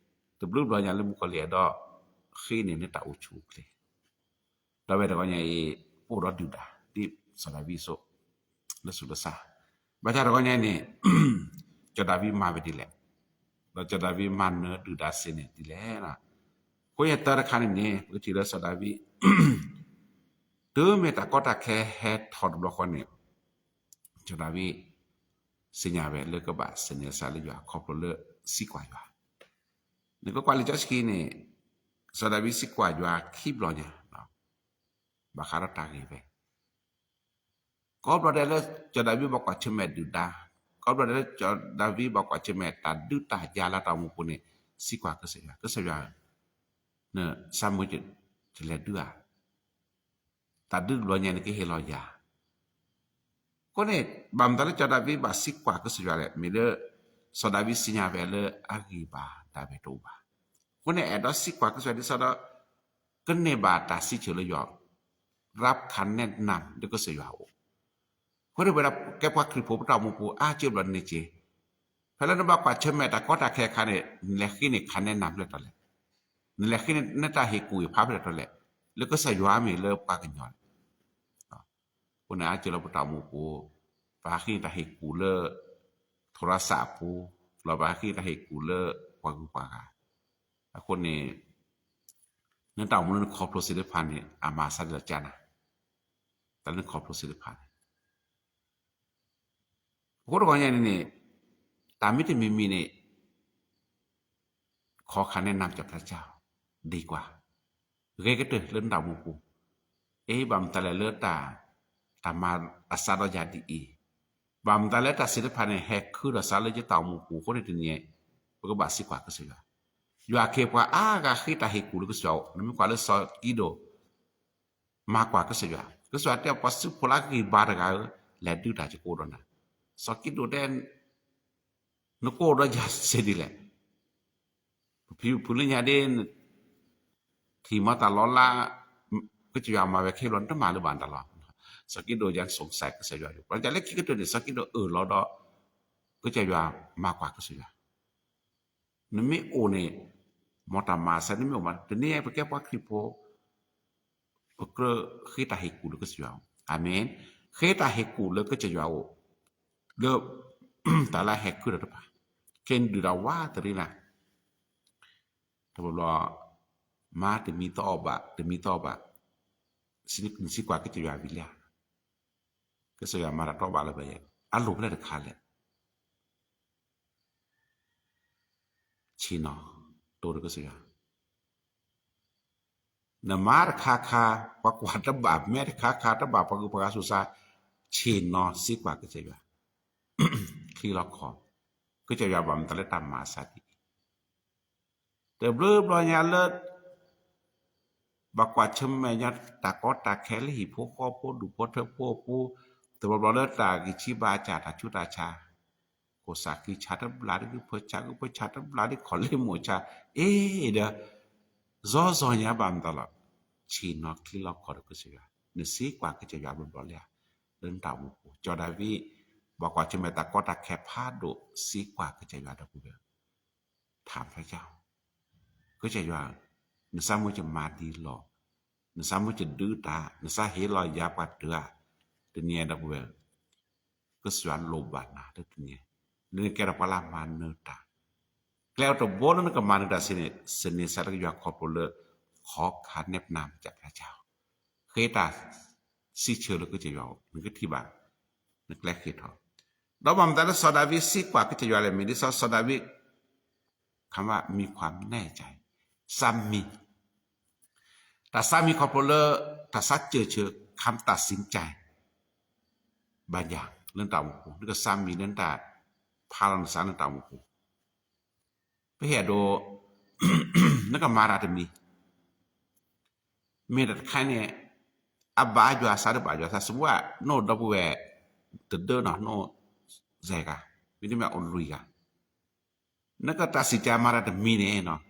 တဘျုးဘျီညါလၢမုၣ်ကီၤလံၢ်အဲၣ်ဒိး ဃ့န့ၢ်နတၢ်အိၣ်ဆူၣ်အိၣ်ချ့ ဒီးဝဲတဂီၤညါအံၤ ပအိၣ်ဒီးဒုၣ်ဒါ ဒ်စီၤဒၤဝံးအသိး လၢဆူးလၢဆါ, ဘၣ်ဆၣ်တဂီၤညါအံၤန့ၣ် စီၤဒၤဝံးမၤဝဲဒ်လဲၣ်, ဒီးစီၤဒၤဝံးမၤနၢၤဒုၣ်ဒါစ့ၢ်န့ၣ်ဒ်လဲၣ်. အဃိယဲၢ်တၢ်တခါန့ၣ်န့ၣ် ပကထံၣ်လၢစီၤဒၤဝံး တုၤမ့ၢ်တၢ်ကီတၢ်ခဲဟဲထီၣ်တဘျီဃီန့ၣ် စီၤဒၤဝံး သ့ၣ်ညါဝဲလၢကဘၣ်စံးန့ၢ်ကစၢ်လၢယွၤ ခီဖျိလၢစံးကွၢ်ယွၤ, နကကွၢ်လံာ်စီဆှံန့ၣ် စီၤဒၤဝံးစံးကွၢ်ယွၤခံဘျီညါ ဘၣ်ဃးဒီးတၢ်ဂ့ၢ်ဝဲ ကိးဘျီဒဲးလၢ စီၤဒၤဝံးဘၣ်ကွၢ်ဆၢၣ်မဲာ်ဒုၣ်ဒါ, ကိးဘျီဒဲးလၢ စီၤဒၤဝံးဘၣ်ကွၢ်ဆၢၣ်မဲာ်တၢ်ဒုးတၢ်ယၤလၢတၢ်အိၣ်မူပူၤန့ၣ် စံးကွၢ်ကစၢ်ယွၤ, ကစၢ်ယွၤ နစၢ်မုၢ် တလဲၤဒုးဧါ, တၢ်ဒုးတဘျီညါန့ၣ်ကဟ့ၣ်လီၤယၤ အဃိန့ၣ် ဘၣ်မတၤလၢစီၤဒၤဝံးဘၣ်စံးကွၢ်ကစၢ်ယွၤလဲၣ်, မ့ၢ်လၢ စီၤဒၤဝံးစံးညါဝဲလၢအဂံၢ်ဘါတၢ်ဝဲတအိၣ်ဘၣ်. အဃိန့ၣ် အဲၣ်ဒိးစံးကွၢ်ကစၢ်ယွၤဒ်သိးဒီး ကန့ၢ်ဘၣ်တၢ်စံးဆၢလၢယွၤ รับคำแนะนำ လၢကစၢ်ယွၤအအိၣ်. အဃိန့ၣ်ဝဲဒၣ်ကဲပှၤခရံာ်ဖိပတၢ်အိၣ်မူပူၤ အါကၢဘျီန့ၣ်က့ၤ ဖဲလၢနဘၣ်ကွၢ်ဆၢၣ်မဲာ်တၢ်ကီတၢ်ခဲအခါန့ၣ် နလဲၤဃ့န့ၢ် คำแนะนำ ဖဲလဲၣ်တတီၤလဲၣ်, နလဲၤဃ့န့ၢ်နတၢ်ဟ့ၣ်ကူၣ်ဖးဖဲလဲၣ်တတီၤလဲၣ်, လၢကစၢ်ယွၤမ့ၢ်လၢပှၤကညီလဲၣ်. အဃိန့ၣ် အါကၢလၢပတၢ်အိၣ်မူပူၤ ပဟးဃ့န့ၢ်တၢ်ဟ့ၣ်ကူၣ်လၢ โทรศัพท์ အပူၤ, လီၤဘၣ်ဟးဃ့န့ၢ်တၢ်ဟ့ၣ်ကူၣ်လၢပှၤဂုၤပှၤဂၤ, အဃိန့ၣ် နတၢ်အိၣ်မူလၢနခီဖျိသ့ၣ်တဖၣ်န့ၣ် အမၤအသးဒ်လဲၣ်ကနၤ, တၢ်လၢနခီဖျိသ့ၣ်တဖၣ်န့ၣ် အဃိတဂီၤညါန့ၣ်န့ၣ် တၢ်မ့ၢ်တမံၤမံၤန့ၣ် ขอคำแนะนำจากพระเจ้าดีกว่า ဂ့ၤကတၢၢ်လၢနတၢ်အိၣ်မူပူၤ, အ့ ဘၣ်မတၤလဲၣ်လၢတၢ် တၢ်မၤအသးဒီးယၤဒ်အံၤ, ဘၣ်မတၤလၢတၢ်သ့ၣ်တဖၣ်န့ၣ် ဟဲခုဒီးသးလၢယတၢ်အိၣ်မူပူၤအဃိန့ၣ်တနံၤ ပကဘၣ်စံးကွၢ်ကစၢ်ယွၤ, ယွၤကဲပှၤအါဂၤဃ့တၢ်ဟ့ၣ်ကူၣ်လၢကစၢ်ယွၤအအိၣ်, နမ့ၢ်ကွၢ်လၢစီၤကံးဒဧိၣ် မၤကွၢ်ကစၢ်ယွၤ, ကစၢ်ယွၤတဲပှၤစုဖိလၢအဂံၢ်ဘါတဂၤဧၢ, လဲၤဒုးတၢ်ယကအိၣ်ဒီးနၤ, စီၤကံးဒဧိၣ်တဲ နကအိၣ်ဒီးယၤစ့ၢ်ဒ်လဲၣ်, ပဖံပဖုလၢညါဒ့ ထံၣ်မၤတၢ်လီၤလး, ကစၢ်ယွၤမၤဝဲခဲဘျီ နတမၤလၢၤဘၣ်နတၢ်လီၤ, စီၤကံးဒဧိၣ်ယါစူးစဲးကစၢ်ယွၤ, ပှၤတၢ်လၢခံကတၢၢ်န့ၣ် စီၤကံးဒဧိၣ်အၢၣ်လီၤဒီး ကစၢ်ယွၤမၤကွၢ်ကစၢ်ယွၤ နမ့ၢ်အိၣ်န့ၣ် မ်တၢ်မၤစၢၤနမ့ၢ်အိၣ်မး, တနံၤအံၤပကဲပှၤခရံာ်ဖိ ပကြၢးဃ့တၢ်ဟ့ၣ်ကူၣ်လၢကစၢ်ယွၤအအိၣ်, အၤမ့ၣ်, ဃ့တၢ်ဟ့ၣ်ကူၣ်လၢကစၢ်ယွၤအအိၣ်, လၢ တၢ်လၢအဟဲခုဒီးတဖၣ်, ခဲအံၤဒုၣ်တၢ်ဝးတရံးနၤ, တဘျီဘျီ မါတမံသးအီၣ်ဘၣ် တမံသးအီၣ်ဘၣ်, နစံးကွၢ်ကစၢ်ယွၤဝံၤလံဧါ, ကစၢ်ယွၤမၤတၢ်တီဘၣ်လၢပှဲၤယဲ, အလိၣ်ဖဲလဲၣ်တခါလဲၣ် ဆ့ၣ်နီၤ တိၢ်ဒီးကစၢ်ယွၤ, နမါတခါခါ ပှၤကွၢ်တဘၣ်, မဲာ်တခါခါ တဘၣ်ပှၤဂုၤပှၤဂၤဆူးစါ, ဆ့ၣ်နီၤစံးကွၢ်ကစၢ်ယွၤ, ချံလီၤခီၣ်, ကစၢ်ယွၤဘၣ်မတၤလၢတၢ်မၤအသးဒ်အံၤ, တဘျုးဘျီညါလၢ ဘၣ်ကွၢ်ဆၢၣ်မဲာ်ညါတၢ်ကီတၢ်ခဲလၢဟံၣ်ဖိဃီဖိဒူၣ်ဖိထၢဖိအပူၤ, တဘျီဘျီလၢတၢ်ဂံၢ်ဆံးဘါစၢ်တၢ်ဆူးတၢ်ဆါ, ခိၣ်စးဃံဆါတဘျါဒ်ဂုၢ်ဖၢဆါ ဂုၢ်ဖၢဆါတဘျါဒ်ခီၣ်လ့မိၢ်ဆါ, အ့ဒီး စီစီညါဘၣ်မတၤလီၤ, ဆ့ၣ်နီၤချံလီၤခီၣ်ဒီးကစၢ်ယွၤ, နစံးကွၢ်ကစၢ်ယွၤဘျီဘျီလၢ လၢနတၢ်အိၣ်မူပူၤ, စီၤဒၤဝံး ဘၣ်ကွၢ်ဆၢၣ်မဲာ်တၢ်ကီတၢ်ခဲဖးဒိၣ် စံးကွၢ်ကစၢ်ယွၤဒီပုၢ်ဝဲၢ် ထါဖျါကၢ်, ကစၢ်ယွၤ, နစၢ်မၢယမၤဒ်လဲၣ်, နစၢ်မၢယဒုးတၢ်, နစၢ်ဟ့ၣ်လီၤယၤပှၤတၢၢ်ဧါ, တနံၤအံၤဒီပုၢ်ဝဲၢ် ကစၢ်ယွၤလိၣ်ဘၣ်နၤလၢတနံၤ, လၢနကဲထီၣ်ပှၤလၢအမၤနၢၤတၢ်, ကျဲအိၣ်တဘိလၢနကမၤနၢၤတၢ်စ့ၢ်န့ၣ် စံးန့ၢ်သးလၢကစၢ်ယွၤခီဖျိလၢ ခီခါနဲၣ်ပနၢ်မ့ၢ်ကဖျါကၢ်, ဃ့တၢ်စံးဆၢလၢကစၢ်ယွၤအအိၣ် နကထံၣ်ဘၣ် နကျဲဃ့ထီၣ်, ဒီးဘၣ်မတၤလၢစီၤဒၤဝံးစံးကွၢ်ကစၢ်ယွၤလဲၣ် မ့ၢ်ဒ်သိးစီၤဒၤဝံး ခီမီ မံၤခွါနဲၣ်ကၠဲ စၢ်မံၤ တၢ်စၢ်မံၤခီဖျိလၢ တၢ်စၢ်စၢၢ်ဆၢ ခီမီ တၢ်စံးကၠဲ ဘၣ်ယၤ လၢနတၢ်အိၣ်မူပူၤ နကစၢ်မံၤလၢနတၢ် ဖးလီၤနသးလၢနတၢ်အိၣ်မူပူၤ ပဟဲဒိ နကမၤတၢ်တမံၤ မ့ၢ်တၢ်တခါန့ၣ် အဘၣ်ယွၤသးတဘၣ်ယွၤသး စမုၢ် နအိၣ်ဒီပုၢ်ဝဲၢ် တဒၢနီၤ နအိၣ် စဲးဂၤ မ့တမ့ၢ်အိၣ်လွံၢ်ဂၤ နကတၢ်စံးကၠဲမၤတၢ်တမံၤန့ၣ်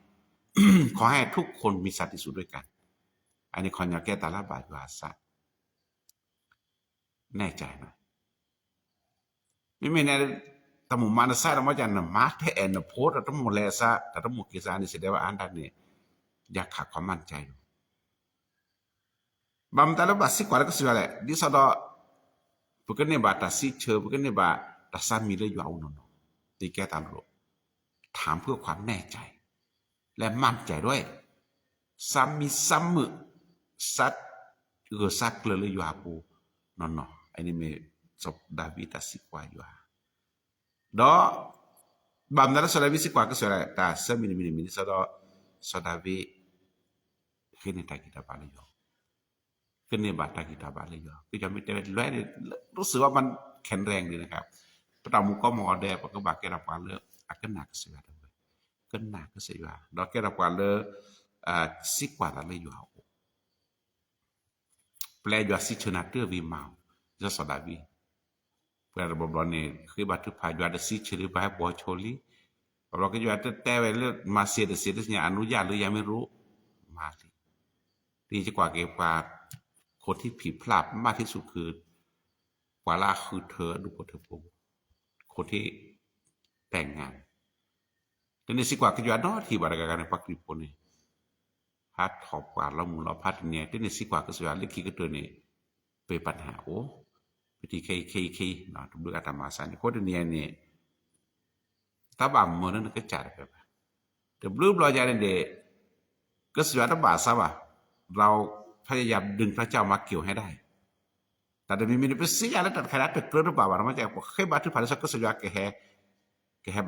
ขอให้ทุกคนมีสันติสุขด้วยกัน အန့ၣ်ခီညီကဲတၢ်လၢဘၣ်ယွၤသး နဲၣ်ကၠဲနီၤ မ့မ့ၢ်န့ၣ် တၢ်မိၣ်မၤနသးဒီးမ့ၢ်ကၠဲ နမၤထဲအဲၣ်နဖိ တၢ်တမိၣ်လဲၤသး တၢ်တမိၣ်က့ၤသးန့ၣ် စံးဒဲးဘၣ်အါဒၣ်န့ၣ် ယခးခီမၤနကၠဲလီၤ ဘၣ်မတၤလၢဘၣ်စံးကွၢ်လၢကစၢ်ယွၤလဲၣ် ဒ်သိးဒီး ပကန့ၢ်ဘၣ်တၢ်စံးဆၢ ပကန့ၢ်ဘၣ်တၢ်စၢ်မံၤလၢယွၤအအိၣ်နီၢ်နီၢ် ဒ်ကဲတၢ်လိၣ် ထါဖုခွါနဲၣ်ကၠဲ လဲၤမၤနကၠဲဒၣ် စၢ်မံၤစၢ်မုာ် စၢ်ဂၢၢ်စၢ်ကျၢၤလၢယွၤအပူၤ နီၢ်နီၢ် အန့ၣ်မ့ၢ် စီၤဒၤဝံးတၢ်စံးကွၢ်ယွၤ ဒီး ဘၣ်မနုၤလၢစီၤဒၤဝံးစံးကွၢ်ကစၢ်ယွၤ တၢ်ဆၢမံၤတမံၤန့ၣ်မ့ၢ်ဒ်သိးဒီး စီၤဒၤဝံး ဃ့န့ၢ်တၢ်ဂံၢ်တၢ်ဘါလၢယွၤ ကန့ၢ်ဘၣ်တၢ်ဂံၢ်တၢ်ဘါလၢယွၤ ကစၢ်ယွၤမ့ၢ်တဲဝဲလွဲန့ၣ် รู้สึกว่ามันแข็งแรงดีนะครับ ပတၢ်အိၣ်မူကိးမံၤဒဲး ပကဘၣ်ကဲထီၣ်ပှၤလၢ အကနၣ်ကစၢ်ယွၤတဝဲ ကနၣ်ကစၢ်ယွၤ ဒီးကဲထီၣ်ပှၤလၢ စံးကွၢ်သးလၢယွၤအအိၣ် ပျဲယွၤစံးဆၢနၤတၢ်ဝံၤမၤအီၤ ဒ်စီၤဒၤဝံး ပှၤတဘျီဘျီန့ၣ် ဃ့ဘါထုကဖၣ် ယွၤတစံးဆၢဒံးဘၣ်ဟဲပိာ်ဆိလံ ဘၣ်ဘျီကယွၤတတဲဝဲလၢ မၤစ့တစ့တစညါ အနူယၢ်လၢယၤမ့ၢ်ရူ မၤလံ ဒ်ယကွၢ်က့ၤပှၤ คนที่ผิดพลาดมากที่สุดคือ ပှၤလၢအဃုထၢအဒူၣ်ဖိထၢဖိ คนที่แต่งงาน တန့ၢ်စံးကွၢ်ကစၢ်ယွၤနီတထံၣ်ဘၣ်တဂၤဂၤန့ၣ် ပှၤခရံာ်ဖိန့ၣ် ဟးထီၣ်ပှၤလီၤမုၢ်လီၤဖးတနံၤ တန့ၢ်စံးကွၢ်ကစၢ်ယွၤလၢခံကတၢၢ်န့ၣ် ပှၤပနၢ်အိၣ် ပထံၣ်ခဲအံၤခဲအံၤခဲအံၤ တဘျုးဂၤတၢ်မၤစၢ်န့ၣ် အဃိတနံၤအံၤန့ၣ် တၢ်ဘၣ်မၢလၢနကစၢ်တဖၣ်ဘၣ် တဘျုးဘျီယၤန့ၣ် ကစၢ်ယွၤတဘၣ်သးဘၣ် เราพยายามดึงพระเจ้ามาเกี่ยวให้ได้ တၢ်တမံၤမံၤန့ၣ် ပစံးယၤလၢတၢ်တခါန့ၣ် တကြၢးတဘၣ်ဘၣ် မ့ၢ်ကဲ ပဃ့ဘါထုကဖၣ်လၢကစၢ်ယွၤ ကဟဲ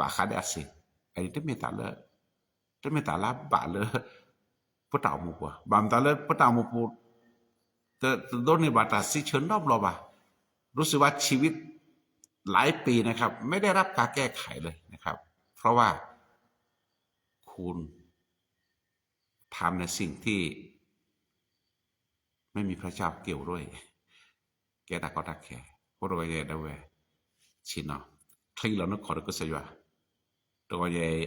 ဘၣ်ဃးဒီးအစ့ အန့ၣ်တမ့ၢ်တၢ်လၢ တမ့ၢ်တၢ်လၢဘၣ်လၢ ပတၢ်အိၣ်မူပူၤ ဘၣ်မတၤလၢပတၢ်အိၣ်မူပူၤ တဒိးန့ၢ်ဘၣ်တၢ်စံးဆၢနီတဘျီဘၣ် รู้สึกว่าชีวิตหลายปีนะครับ ไม่ได้รับการแก้ไขเลยนะครับ เพราะว่าคุณทำในสิ่งที่ไม่มีพระเจ้าเกี่ยวด้วย ကဲတၢ်ကီတၢ်ခဲ အဃိတဂီၤယဲၢ်ဒၣ်ဝဲ ဆ့ၣ်နီၤ ချံလီၤနခီၣ်ဒီးကစၢ်ယွၤ တဂီၤယဲၢ်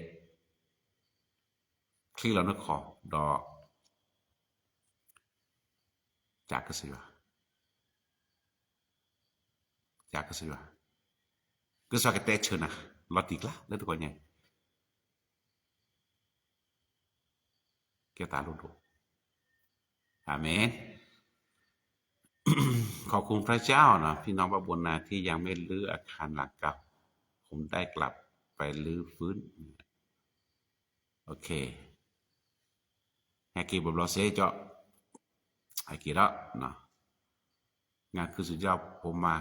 ချံလီၤနခီၣ်ဒီး ကစၢ်ယွၤ ကစၢ်ယွၤ ကစၢ်ယွၤကတဲဆၢနၤ လီၤတံၢ်ကျါ လၢတဂီၤညါ ကဲတၢ်လိၣ်ဒိၣ် อาเมน ขอบคุณพระเจ้านะ พี่น้องป้าบุญนาที่ยังไม่รื้ออาคารหลังเก่า ผมได้กลับไปรื้อฟื้น โอเค ဟဲက့ၤဘျီဘျီစ့ၢ်ကီး ဟဲက့ၤလီၤ งานคืนสุดยอดผมมา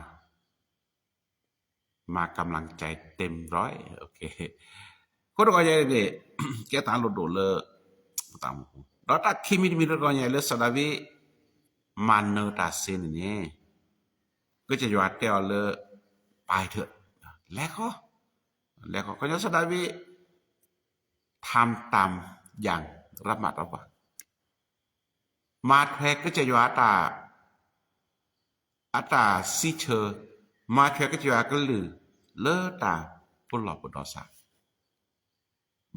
มากำลังใจเต็มร้อย โอเค အဃိတဂီၤယဲၢ်န့ၣ် ကဲတၢ်လိၣ်ဒိၣ်လၢ ပတၢ်အိၣ်မူပူၤ ဒီးတၢ်ခံမံၤတမံၤတဂီၤညါလၢစီၤဒၤဝံး မၤနၢၤတၢ်စ့န့ၣ်န့ၣ် ကစၢ်ယွၤတဲအီၤလၢ ပၢ်ထၢၣ်, လဲၤဃီ, လဲၤဃီ ခီညီစီၤဒၤဝံး ทำตามอย่างระมัดระวัง မၤထွဲကစၢ်ယွၤအတၢ် အတၢ်စံးဆၢ, မၤထွဲကစၢ်ယွၤအကလုၢ် လၢတၢ်ပလီၢ်ပဒီစး,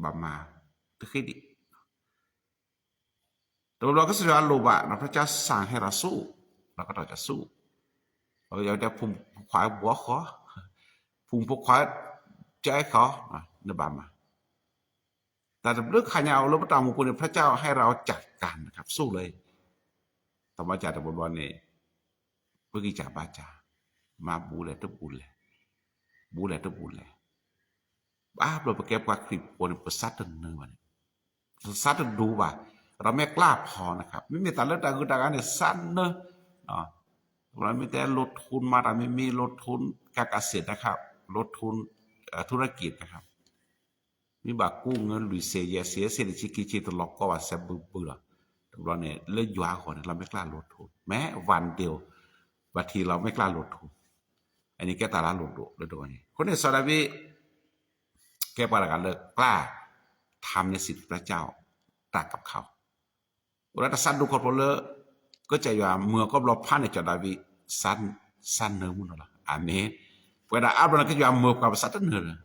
ဘၣ်မၤတဃ့ဒံး တဘျီဘျီကစၢ်ယွၤလိၣ်ဘၣ် ဒီးพระเจ้าสั่งให้เราสู้ ဒီးကတီၢ်ကဆူၣ်, ဒီးကစၢ်ယွၤတဲ ဖိမုၣ်ဖိခွါဘှီဃီ, ဖိမုၣ်ဖိခွါ ကဲဃီ, နဘၣ်မၤ တၢ်တဘျုးခါညါအိၣ်လၢပတၢ်အိၣ်မူပူၤန့ၣ် พระเจ้าให้เราจัดการนะครับ สู้เลย တၢ်ဘၣ်စၢ်တဘျီဘျီန့ၣ် ပဂံၢ်စၢ်ဘါစၢ်, မၤဘူးလဲၣ်တဘူးလဲၣ်, ဘူးလဲၣ်တဘူးလဲၣ်, ဘၣ်ဘျီပကဲပှၤခရံာ်ဖိန့ၣ် ပစးတနၢၤဘၣ်န့ၣ်, ပစးတဒိဘၣ်, เราไม่กล้าพอนะครับ မ့မ့ၢ်တၢ်လၢတၢ်ဂုၤတၢ်ဂၤန့ၣ် စးနၢၤ, မ့ၢ်တဲ ลงทุน မၤတၢ်မ့မ့ၢ် ลงทุน การเกษตรนะครับ ลงทุน ธุรกิจนะครับ မ့ၢ်ဘၣ်ကူငၢလွံၢ်ဆံ ယဲၢ်ဆံ ဆံတဆံခံဆံ တလီၤကီဘၣ်စဲးဘုဘုလီၤ. တဘျီန့ၣ် လၢယွၤအဂီၢ်န့ၣ် เราไม่กล้าลงทุน แม้วันเดียว บางทีเราไม่กล้าลงทุน အန့ၣ်ကဲတၢ်လၢအလိၣ်ဒိၣ်လၢတဂီၢ်န့ၣ် အဃိန့ၣ် စီၤဒၤဝံး ကဲပှၤတဂၤလၢ กล้าทำในสิ่งที่พระเจ้าตรัสกับเขา အိၣ်ဒီးတၢ်စးဒိၣ်ခီဖျိလၢ ကစၢ်ယွၤမုၢ်အကီၢ်ဘျီဖးန့ၣ် စီၤဒၤဝံး စးနၢၤမုၢ်နီၤလီၤ. အၤမ့ၣ်. ပဝဲဒၣ်အါဘျီန့ၣ် ကစၢ်ယွၤမုၢ်ပှၤပစးတနၢၤလၢၤ,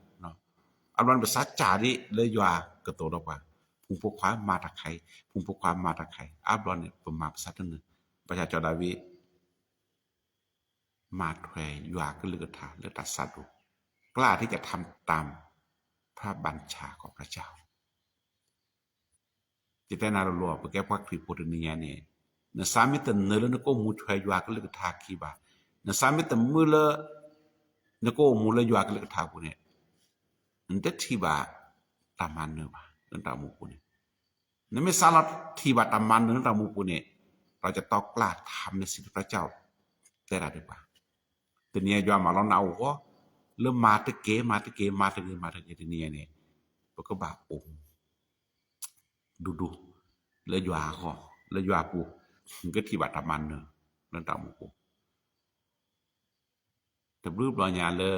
အါဘျီန့ၣ် ပစးစၢ်ဒ်လၢယွၤကသိးဒီးပှၤ, ဖိမုၣ်ဖိခွါမၤတၢ်ခါအံၤ, ဖိမုၣ်ဖိခွါမၤတၢ်ခါအံၤ, အါဘျီန့ၣ် ပမၤပစးတနၢၤ, ဘၣ်ဆၣ်စီၤဒၤဝံး မၤထွဲယွၤကလုၢ်ကထါလၢတၢ်စးဒိၣ်, กล้าที่จะทำตาม พระบัญชาของพระเจ้า ယတဲနၤလိၤလိၤ ပကဲပှၤခရံာ်ဖိတနံၤညါန့ၣ်, နစးမ့ၢ်တနၢၤလၢနကအိၣ်မူထွဲယွၤကလုၢ်ကထါခံဘၣ်, နစးမ့ၢ်တမုာ်လၢ နကအိၣ်မူလၢယွၤကလုၢ်ကထါအပူၤန့ၣ်, နတထံၣ်ဘၣ်တၢ်မၤနၢၤဘၣ် လၢနတၢ်အိၣ်မူပူၤန့ၣ်, နမ့ၢ်စးလီၤထံၣ်ဘၣ်တၢ်မၤနၢၤလၢနတၢ်အိၣ်မူပူၤန့ၣ်, ဒီးယတီကျၢ်ထါမ့ၢ်စံးတဖျၢၣ်ကၠီၣ် တဲတၢ်ဒံးဘၣ် တနံၤညါယွၤမၤလီၤနၤအိၣ်ဂီၢ် လၢမၤတက့ၢ် မၤတက့ၢ် မၤတဂ့ၤ မၤတဂ့ၤတနံၤညါန့ၣ်, ပကဘၣ်အိၣ် ဒူဒူ လၢယွၤအဂီၢ် လၢယွၤအပူၤ, နကထံၣ်ဘၣ်တၢ်မၤနၢၤ လၢနတၢ်အိၣ်မူပူၤ တဘျုးဘျီညါလၢ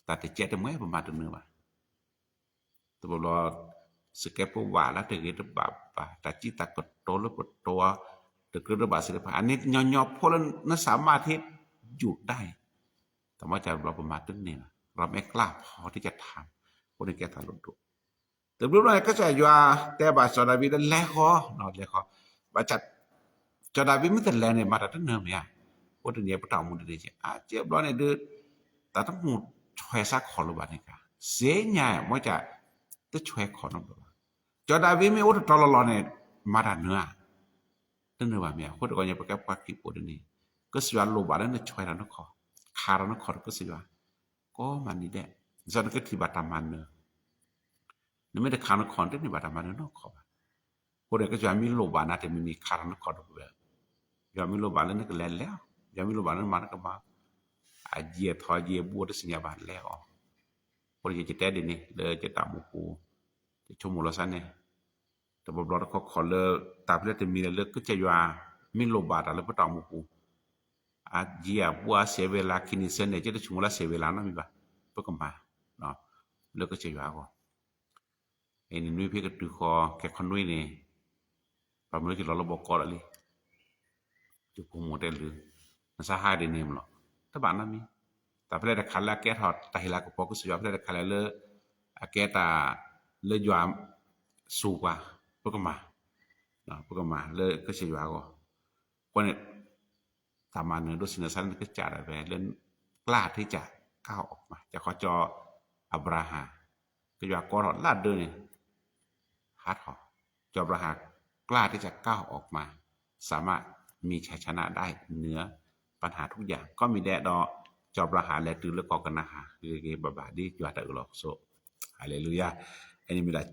တၢ်တကဲတမှဲပမၤတနၢၤဘၣ်, တဘျီဘျီ စကဲဖိဘၣ်လၢတဂ့ၤတဘၣ်ဘၣ် တၢ်စံးတၢ်ကတိၤလၢပတီၢ် တကြၢးတဘၣ်စံးတဖၣ် အန့ၣ်ညီညီဖိလၢနစးမၤထံ ယူၤတၢ်အံၤ, တၢ်မၤစၢ်တဘျီပမၤတန့ၢ်ဘၣ် ရၤမ့ၢ်ကျၢ်ဖီတကထါ, အဃိန့ၣ်ကဲထီၣ်လိၣ်ဒိၣ်, တဘျုးဘျီန့ၣ် ကစၢ်ယွၤတဲဘၣ်စီၤဒၤဝံးလၢလဲၤဃီ, လဲၤဃီ, ဘၣ်ဆၣ် စီၤဒၤဝံးမ့ၢ်တလဲၤန့ၣ် မၤတၢ်တနၢၤမ့ၢ်ဧါ, အဃိတနံၤပတၢ်အိၣ်မူဒ်န့ၣ် အကဲဘျီန့ၣ်ဒုး တၢ်တမုာ်ဆွဲးဆါခီၣ်လၢၤဘၣ်န့ၣ်ကါ, စ့ညါ မ့ၢ်က တဆွဲးခီၣ်နီတဘျီဘၣ်, စီၤဒၤဝံးမ့ၢ်အိၣ်တတီၤလီၤလီၤန့ၣ် မၤတၢ်နၢၤဧါ, တနၢၤဘၣ်မ့ၢ်ဧါ, အဃိတဂီၢ်ညါ ပကဲပှၤခရံာ်ဖိဒ်န့ၣ် ကစၢ်ယွၤလိၣ်ဘၣ်လၢနဆွဲးထီၣ်နခီၣ်, ခးထီၣ်နခီၣ်ဒီးကစၢ်ယွၤ ကိးမုၢ်နံၤဒဲး, ဒ်သိးနကထံၣ်ဘၣ်တၢ်မၤနၢၤ, နမ့ၢ်တခးနခီၣ် နတန့ၢ်ဘၣ်တၢ်မၤနၢၤနီတခီၣ်ဘၣ်, အဃိန့ၣ် ကစၢ်ယွၤမ့ၢ်လိၣ်ဘၣ်နၤတမံၤမံၤ ခးထီၣ်နခီၣ်ဒီးဝဲ, ယွၤမ့ၢ်လိၣ်ဘၣ်လၢနကလဲၤလဲၤ, ယွၤမ့ၢ်လိၣ်ဘၣ်လၢနမၤနကမၤ, အယံာ်ထီၣ်ယံာ်ဘူးတစံၣ်ညါဘၣ်လဲၤအီၤ, အဃိန့ၣ် ယတဲဒ်န့ၣ် လၢယတၢ်အိၣ်မူပူၤ, ယဆိကမိၣ်လီၤစၢ်န့ၣ် တဘျီဘျီတခီခီလၢ တၢ်ဖဲလဲၣ်တမံၤလဲၣ်လၢကစၢ်ယွၤ မ့ၢ်လိၣ်ဘၣ်တၢ်လၢပတၢ်အိၣ်မူပူၤ, အယံာ်အဘူးအဆဲးဝဲလၢခံနံၤဆၢန့ၣ် ကတဆိကမိၣ်လၢဆဲးဝဲလၢနီတမံၤဘၣ်, ပကမၤ လၢကစၢ်ယွၤအဂီၢ်, အံၤန့ၣ်နွံဖဲကတုၤဃီ ကဲခီနွံန့ၣ်, ပှၤမၢက့ၤလီၤလၢဘီကီဒီးလံ ယဖိမုၣ်တဲလၢ နစါဟါဒ်န့ၣ်မးလီၤ, တဘၣ်နီတမံၤ, တၢ်ဖဲလဲၣ်တခါလၢအကဲထီၣ်တၢ်ဟ့ၣ်လၤကပီၤကစၢ်ယွၤ ဖဲလဲၣ်တခါလဲၣ်လၢ အကဲတၢ်လၢယွၤစူးပှၤ, ပကမၤ, ပကမၤလၢကစၢ်ယွၤအဂီၢ်, အဃိန့ၣ် တၢ်မၤနၢၤဒိးစံးနၤစါန့ၣ် ကစၢ်ဒၣ်ဝဲလၢ กล้าที่จะก้าวออกมา ကစၢ်ခီကၠီအၤဘြၤဟၣ်, ကယွၤကိးထီၣ်လၢဒၢန့ၣ် ဟးထီၣ်, ကၠီၤအၤဘြၤဟၣ် กล้าที่จะก้าวออกมา สามารถมีชัยชนะได้เหนือปัญหาทุกอย่าง ကီၢ်မံၤဒဲးဒီး ကၠီၤအၤဘြၤဟၣ်လဲၤတုၤလၢကီၢ်ကနၤဧၣ် ဂ့ၤဂ့ၤဘၣ်ဘၣ်ဒ်ယွၤတၢ်အၢၣ်လီၤစိ, ဟါလ့လူယၤ, အန့ၣ်မ့ၢ်ဒၣ်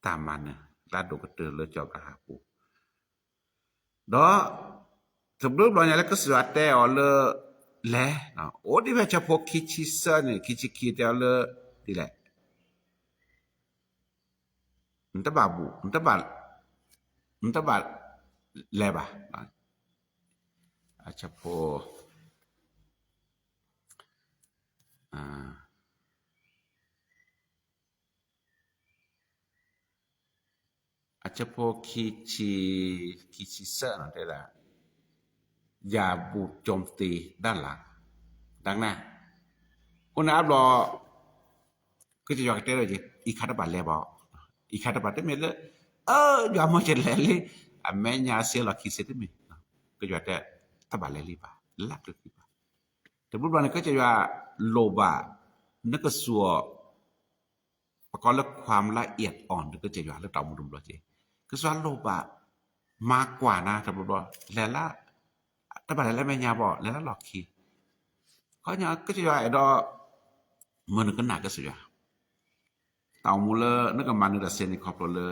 တၢ်မၤနၢၤလၢဒိၣ်ကတၢၢ်လၢကၠီၤအၤဘြၤဟၣ်အပူၤ, ဒီး တဘျီဘျီညါလၢကစၢ်ယွၤတဲအီၤလၢ လဲၤ, အိၣ်ဒ်ဖဲဆၢဖိခံဆံသၢန့ၣ် ခံဆံခံတဲအီၤလၢ ဒ်လဲၣ် နတဘၣ်ဘူး, နတဘၣ်, နတဘၣ်လဲၤဘၣ်. အဆၢဖိ အဆၢဖိခံဆံ ခံဆံသၢန့ၣ်တဲဒၣ် อย่าบุกโจมตีด้านหลัง ดังนั้น အဃိန့ၣ်အါဘျီ ကစၢ်ယွၤကတဲဒီး အံၤခါတဘၣ်လဲၤဘၣ်, အံၤခါတဘၣ်တမ့ၢ်လၢ အၢ ယွၤမၢကလဲၤလံ အမဲာ်ညါစ့လီၢ်ခံစ့တမ့ၢ်, ကစၢ်ယွၤတဲ တဘၣ်လဲၤလံဘၣ် လၢ်ကျၢၤခံဘၣ်. တဘျီဘျီန့ၣ် ကစၢ်ယွၤလိၣ်ဘၣ် နကစူၢ် ပကိးလၢ ความละเอียดอ่อน ဒီးကစၢ်ယွၤလၢတၢ်အိၣ်မူတဘျီက့ၤ, ကစၢ်ယွၤလိၣ်ဘၣ် မၤကွၢ်နၤတဘျီဘျီ လဲၤလၢ တဘၣ်လဲၤလၢမဲာ်ညါဘၣ် လဲၤလၢလီၢ်ခံ, ခီညါကစၢ်ယွၤအဲၣ်ဒိး မၢနကနၣ်ကစၢ်ယွၤ, တၢ်အိၣ်မူလၢနကမၤနၢၤတၢ်စ့န့ၣ် ခီဖျိလၢ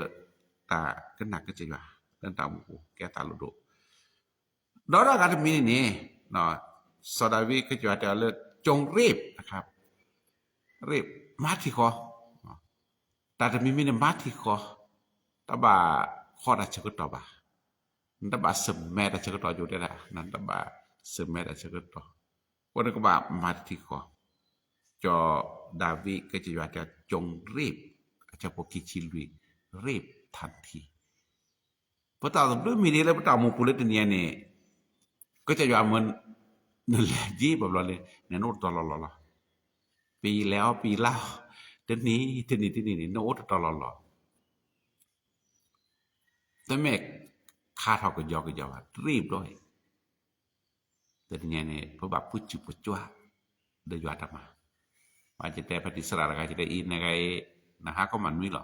တၢ်ကနၣ်ကစၢ်ယွၤ လၢတၢ်အိၣ်မူပူၤ ကဲသးလိဒိၣ် ဒီးဒီးဂၤတမံၤန့ၣ်န့ၣ် စီၤဒၤဝံးကစၢ်ယွၤတဲအီၤလၢ จงรีบ นะคะ, รีบ မၤထံၣ်ဃီ, တၢ်တမံၤမံၤန့ၣ် မၤထံၣ်ဃီ, တဘၣ်ခီတၢ်ဆၢကတီၢ်ဘၣ်, နတဘၣ်ဆၢၣ်မဲာ်တၢ်ဆၢကတီၢ်ယိၤတဲဒၣ်, နတဘၣ်ဆၢၣ်မဲာ်တၢ်ဆၢကတီၢ်, အဃိန့ၣ်ကဘၣ်မၤတထံၣ်ဃီ, စီၤဒၤဝံးကစၢ်ယွၤတဲ จงรีบ အဆၢဖိခံဆံလွံၢ် รีบทันที ပတၢ်သဘျုးမံၤဒ်လၢပတၢ်အိၣ်မူပူၤလၢတနံၤအံၤန့ၣ် ကစၢ်ယွၤမၢ နလဲၤဒ်ဘၣ်ဘျီလံ နအိၣ်တတီၤလီၤလီၤလီၤ. ပယီၤလဲၤအီၤ ပယီၤလၢအီၤ တနံၤ တနံၤ တနံၤန့ၣ် နအိၣ်တတီၤလီၤလီၤ. တမ့ၢ်ခါထီၣ်ကယီကယီဘၣ် တရံးဘျီအံၤ တနံၤန့ၣ် ပဘၣ်ပၢဆူၣ်ပကွၢ် ဒီးယွၤတၢ်မၤ, ယတဲဖဲတံၢ်စရၣ်တဂၤ ယတဲအံၤ နဂၤအံၤ နဟါခီမးနွံလီၤ,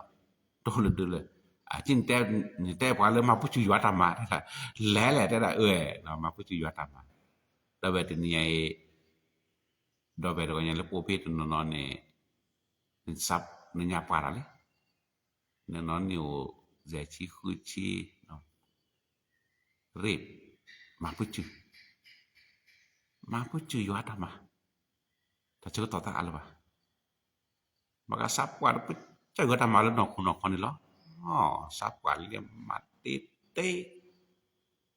တိၢ်လၢဒုလၢ, အကနတဲ နတဲပှၤလၢမၤပၢဆူၣ်ယွၤတၢ်မၤ လဲၤလဲၣ်တဲဒၣ်အၢ မၤပၢဆူၣ်ယွၤတၢ်မၤ, ဒီးဝဲတနံၤအံၤ ဒီးဝဲတဂီၢ်ညါလၢပအိၣ်ဖဲတနီၤနီၤန့ၣ် နညါပှၢ်တၢ်လံ, နနီၤန့ၣ်အိၣ် ယဲၢ်ဆံဃုဆံ ရ့ၣ် မၤပၢဆူၣ်, မၤပၢဆူၣ်ယွၤတၢ်မၤ, တၢ်ဆၢကတီၢ်တအါလၢၤဘၣ်. ဘၣ်ဃးစးပှၢ်ဒီးပၢဆူၣ်ယွၤတၢ်မၤလၢနီၢ်ခိနီၢ်ခီန့ၣ်လီၤ. စးပှၢ်လၢမၤတ့ၢ်တ့ၢ်,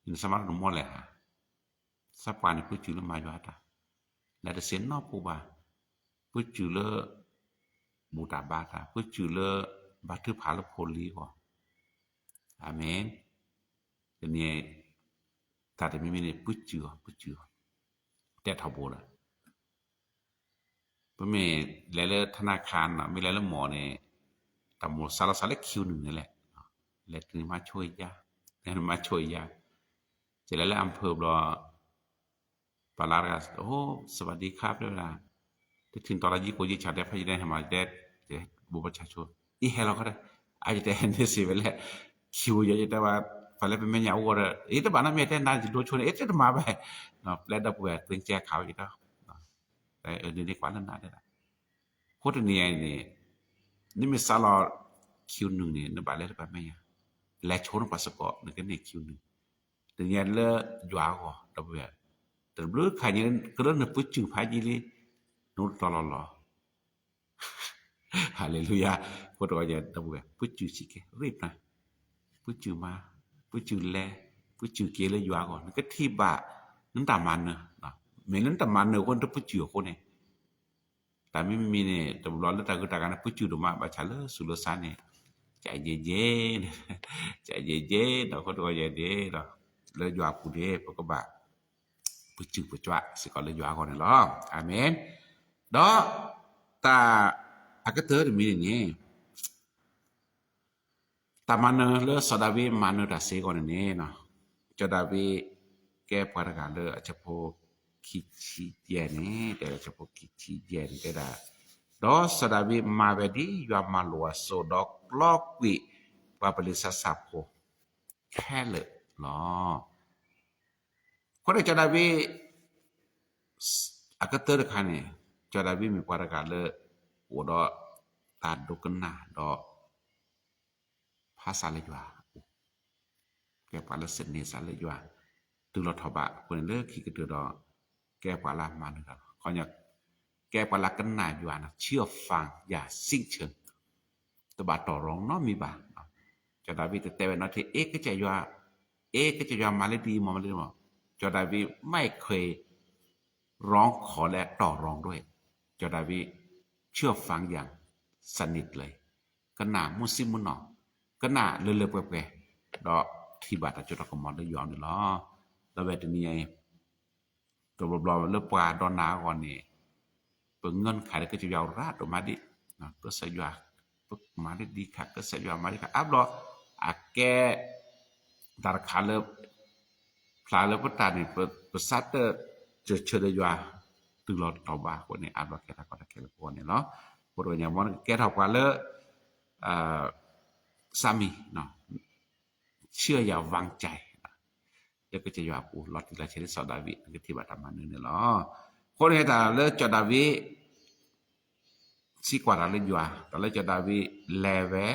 နစးမၤတၢ်နမီၢ်လဲၣ်ဧါ. စးပှၢ်န့ၣ် ပၢဆူၣ်လၢမၤယွၤတၢ်, လဲၤတစ့နီၢ်ပူၤဘၣ်, ပၢဆူၣ်လၢ ဘူၣ်တၢ်ဘါတၢ်, ပၢဆူၣ်လၢ ဘါထုကဖၣ်လၢဖိလံၤအဂီၢ်. အၤမ့ၣ်. တနံၤ တၢ်တမံၤမံၤန့ၣ် ပၢဆူၣ်အီၤ ပၢဆူၣ်အီၤ, တဲထီၣ်ဘိဒီး ပမ့ၢ်လဲၤလၢထနၢခါန့ၣ် မ့ၢ်လဲၤလၢမီၢ်န့ၣ် တၢ်မိၣ်စးလီၤစးလၢ queue နုာ်န့ၣ်လဲၣ်, လဲၤတုၤန့ၣ်မၤဆိယါ, မၤဆိယါ, ယလဲၤလၢ အၣ်ဖၢၣ် ဘျီ ပှၤလၢတဂၤ အိ สวัสดีครับ တဲဝဲဒၣ်, တထံၣ်တီၤလၢယံကိးယံဆၣ်တဲဖဲယတဲဟဲမၤယတဲ, ဘိးဘၣ်ဆၣ်ဆိ, အံၤဟဲလီၤခီတဲ, အယတဲဟဲန့ၣ်စ့ၢ်ဝဲလဲၣ်, queue ယတဲဝဲ, ပှၤလၢပမဲာ်ညါအိၣ်ဂီၢ်ဒီး အံၤတဘၣ်နီတမံၤတဲနၤယဒိဆိန့ၣ် အံၤတမၤဘၣ်, ပျဲဒီပုၢ်ဝဲၢ် သင်္ကြန် ခးဝဲယတဲ, န့ၣ်ကွၢ်လၢနၤတဲဒၣ်, အဃိတနံၤအံၤန့ၣ် နမ့ၢ်စးလီၤ queue နုာ်န့ၣ် နဘၣ်လဲၤလၢပှၤမဲာ်ညါ, လဲၤဆိနပှၤစ့ၢ်ကီး နကန့ၢ် queue နုာ်, တနံၤအံၤလၢယွၤအဂီၢ် ဒီပုၢ်ဝဲၢ်, တဘျုးခါညါ ကလၢနပၢဆူၣ်ဖးယံာ်လံ, နအိၣ်တတီၤလီၤလီၤ ဟါလ့လူယၤ, အဃိတဂီၢ်ညါ ဒီပုၢ်ဝဲၢ် ပၢဆူၣ်စ့ၢ်ကီး ရ့ၣ်ပနၤ, ပၢဆူၣ်မၤ, ပၢဆူၣ်လဲၤ, ပၢဆူၣ်က့ၤလၢယွၤအဂီၢ် နကထံၣ်ဘၣ် နတၢ်မၤနၢၤ, မ့ၢ်လၢနတၢ်မၤနၢၤအဃိ နတပၢဆူၣ်အဃိန့ၣ်, တၢ်မံၤမံၤန့ၣ် တဘျီလၢတၢ်ဂုၤတၢ်ဂၤန့ၣ် ပၢဆူၣ်ဒိၣ်မး ဘၣ်ဆၣ်လၢဆူးလၢဆါန့ၣ် ကယဲၢ်ယဲၢ်, ကယဲၢ်ယဲၢ်ဒီး အဃိတဂီၢ်ညါန့ၣ်ဒီး လၢယွၤအပူၤန့ၣ် ပကဘၣ် ပၢဆူၣ်ပကွၢ်စ့ၢ်ကီးလၢယွၤအဂီၢ်န့ၣ်လီၤ. အၤမ့ၣ်. ဒီးတၢ်အကတၢၢ်တမံၤန့ၣ်န့ၣ် တၢ်မၤနၢၤလၢစီၤဒၤဝံးမၤနၢၤတၢ်စ့ၢ်ကီးန့ၣ်န့ၣ်, စီၤဒၤဝံးကဲပှၤတဂၤလၢအဆၢဖိခံဆံယဲၢ်န့ၣ် တဲလၢအဆၢဖိခံဆံယဲၢ်န့ၣ်တဲဒၣ်, ဒီးစီၤဒၤဝံးမၤဝဲဒ်ယွၤမၢလိာ်အသိး ဒီးကျီကွံာ်ပှၤပလံးစၢ်စၢ်ဖိခဲလၢာ်လီၤ. အဃိန့ၣ် စီၤဒၤဝံး အကတၢၢ်တခါန့ၣ် စီၤဒၤဝံးမ့ၢ်ပှၤတဂၤလၢ အိၣ်ဒီးတၢ်ဒိကနၣ်ဒီး ဖးစးလၢယွၤ, ကဲပှၤလၢသန့ၤစးလၢယွၤ တုၤလီၤထီၣ်ဘးအဃိန့ၣ် လၢခံကတၢၢ်ဒီး ကဲပှၤလၢမၤနၢၤတၢ်လီၤ. ခီ ကဲပှၤလၢကနၣ်ယွၤန့ၣ် ချံအီၤဖၣ်ယၤစံးဆၢ တဘၣ်တီၢ်ရီနီတမံၤဘၣ်. စီၤဒၤဝံးတတဲဝဲနီတထံၣ် အ့ ကစၢ်ယွၤ, အ့ ကစၢ်ယွၤမၤလၢဒ်အံၤမး မၤလၢဒ်မး, ကစီၤဒၤဝံး ไม่เคยร้องขอและต่อรองด้วย ကစီၤဒၤဝံး เชื่อฟังอย่างสนิทเลย ကနၣ်မုၢ်ဆ့ၣ်မုၢ်နီၤ ကနၣ်လၢလၢပှဲၤပှဲၤ ဒီးထံၣ်ဘၣ်တၢ်စိတၢ်ကမီၤလၢယွၤန့ၣ်လီၤ. ဒီးဝဲတနံၤအံၤ တဘျီဘျီလၢပှၤဒီးနၤအဂီၢ်န့ၣ် ပငၢၢ်ခးဒီးကစၢ်ယွၤအိၣ်ရၤဒိၣ်မးဒံး, ကစၢ်ယွၤ ပမၤဒ်ခါ ကစၢ်ယွၤမၤဒ်ခါ အါဘျီ အကဲ တၢ်တခါလၢ ဖျါလၢပတၢ်န့ၣ် ပစးတၢၢ်စၢၤဆၢဒီးယွၤ တုၤလီၤတတီၤဘၣ်အဃိန့ၣ် အါဘျီကဲထီၣ်ကီတၢ်ခဲလၢပဂီၢ်န့ၣ်လီၤ. အဃိတဂီၤညါမ်နကကဲထီၣ်ပှၤလၢ စၢ်မံၤ ဆၢယၤဝၣ်ကၠဲ လၢကစၢ်ယွၤအပူၤ လီၤတံၢ်လီၤဆဲးလၢစီၤဒၤဝံး နကထံၣ်ဘၣ်တၢ်မၤနၢၤန့ၣ်လီၤ. အဃိန့ၣ်တၢ်လၢစီၤဒၤဝံး စံးကွၢ်တၢ်လၢယွၤ တၢ်လၢစီၤဒၤဝံးလဲၤဝဲ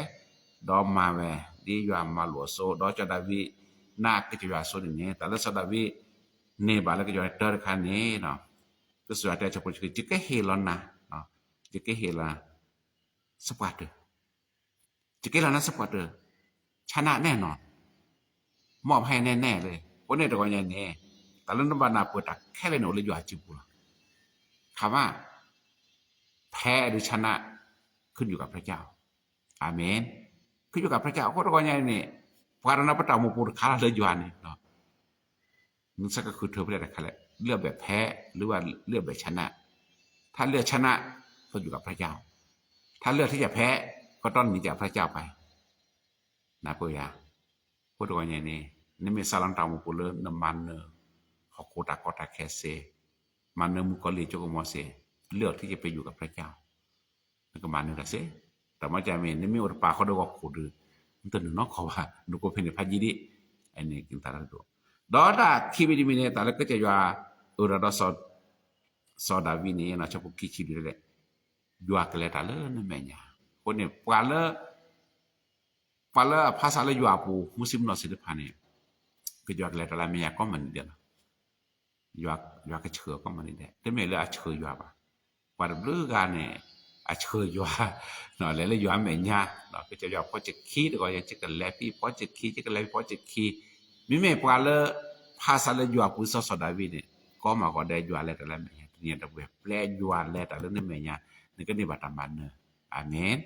ဒီးမၤဝဲ ဒ်ယွၤမၤလိာ်အစိၤ ဒီးစီၤဒၤဝံး နာ်ကစၢ်ယွၤအစိၤန့ၣ်န့ၣ် တၢ်လၢစီၤဒၤဝံး န့ၢ်ဘၣ်လၢကစၢ်ယွၤတၢ်တခါန့ၣ် ကစၢ်ယွၤတဲဆၢဖိ ယကဟ့ၣ်လီၤနၤ ယကဟ့ၣ်လီၤ စပှၢ်တၢၢ် ယကဟ့ၣ်လီၤနၤစပှၢ်တၢၢ် ဆနးနဲၣ်နီၤ မ့ၢ်ဖဲန့ၣ်နဲၣ်လံ အဃိန့ၣ်တဂီၤညါန့ၣ် တၢ်လၢနဘၣ်နၢ်ပၢၢ်တၢ်ခဲလၢာ်န့ၣ် အိၣ်လၢယွၤအစုပူၤလီၤ. ခါမး แพ้หรือชนะ ขึ้นอยู่กับพระเจ้า อาเมน ขึ้นอยู่กับพระเจ้า အဃိတဂီၤညါန့ၣ် ပှၤတနီၤပတၢ်အိၣ်မူပူၤတခါလၢယွၤန့ၣ် နစကဃုထၢဖဲလဲၣ်တခါလဲၣ် เลือกแบบแพ้ หรือว่าเลือกแบบชนะ ถ้าเลือกชนะ ก็อยู่กับพระเจ้า ถ้าเลือกที่จะแพ้ ก็ต้องหนีจากพระเจ้าไป နၢ်ပၢၢ်ယၤ အဃိတဂီၤညါန့ၣ် နမ့ၢ်စးလီၤနတၢ်အိၣ်မူပူၤလၢနမၤနၢၤ ဟီၣ်ခိၣ်တၢ်ကီတၢ်ခဲစ့ၢ် မၤနၢၤမုၣ်ကီၤလံၢ်ကၠိကမီၤစ့ၢ် เลือกที่จะไปอยู่กับพระเจ้า နကမၤနၢၤတၢ်စ့ၢ် တၢ်မၤကမ့ၢ် နမ့ၢ်အိၣ်တပာ်ဃီဒီးဂီၢ်ခိၣ်ဒီး နတနုာ်နီတခီဘၣ် နကအိၣ်ဖဲန့ၣ်ဖးယံာ်ဒံး အန့ၣ်က့ၤသးတဒိၣ် ဒီးတၢ်ခံမံၤတမံၤန့ၣ် တၢ်လၢကစၢ်ယွၤ အၢၣ်ဒီးဒီး စီၤဒၤဝံးန့ၣ် ဆၢဖိခံဆံလွံၢ်လဲၣ် ယွၤကလဲၤတၢ်လၢနမဲာ်ညါ အဃိန့ၣ် ပှၤလၢ ပှၤလၢအဖးဆါလၢယွၤအပူၤ မုၢ်ဆ့ၣ်မုၢ်နီၤသ့ၣ်တဖၣ်န့ၣ် ကစၢ်ယွၤကလဲၤတၢ်လၢအမဲာ်ညါကိးမုၢ်နံၤဒဲးလီၤ. ယွၤကဆှၢကိးမုၢ်နံၤဒဲး တမ့ၢ်လၢအဆှၢယွၤဘၣ်. ပှၤတဘျုးဂၤန့ၣ် အဆှၢယွၤ လဲၤလၢယွၤအမဲာ်ညါ ကစၢ်ယွၤဖီစၢခံတဂီၤ ယကလဲၤဖဲဖီစၢခံ ယကလဲၤဖဲဖီစၢခံ မ့မ့ၢ်ပှၤလၢ ဖးဆါလၢယွၤအပူၤ စီၤစီၤဒၤဝံးန့ၣ် ကိးမုၢ်နံၤဒဲး ယွၤလဲၤတၢ်လၢအမဲာ်ညါ တနံၤအံၤဒီပုၢ်ဝဲၢ် ပျဲယွၤလဲၤတၢ်လၢနမဲာ်ညါ နကန့ၢ်ဘၣ်တၢ်မၤနၢၤ အၤမ့ၣ်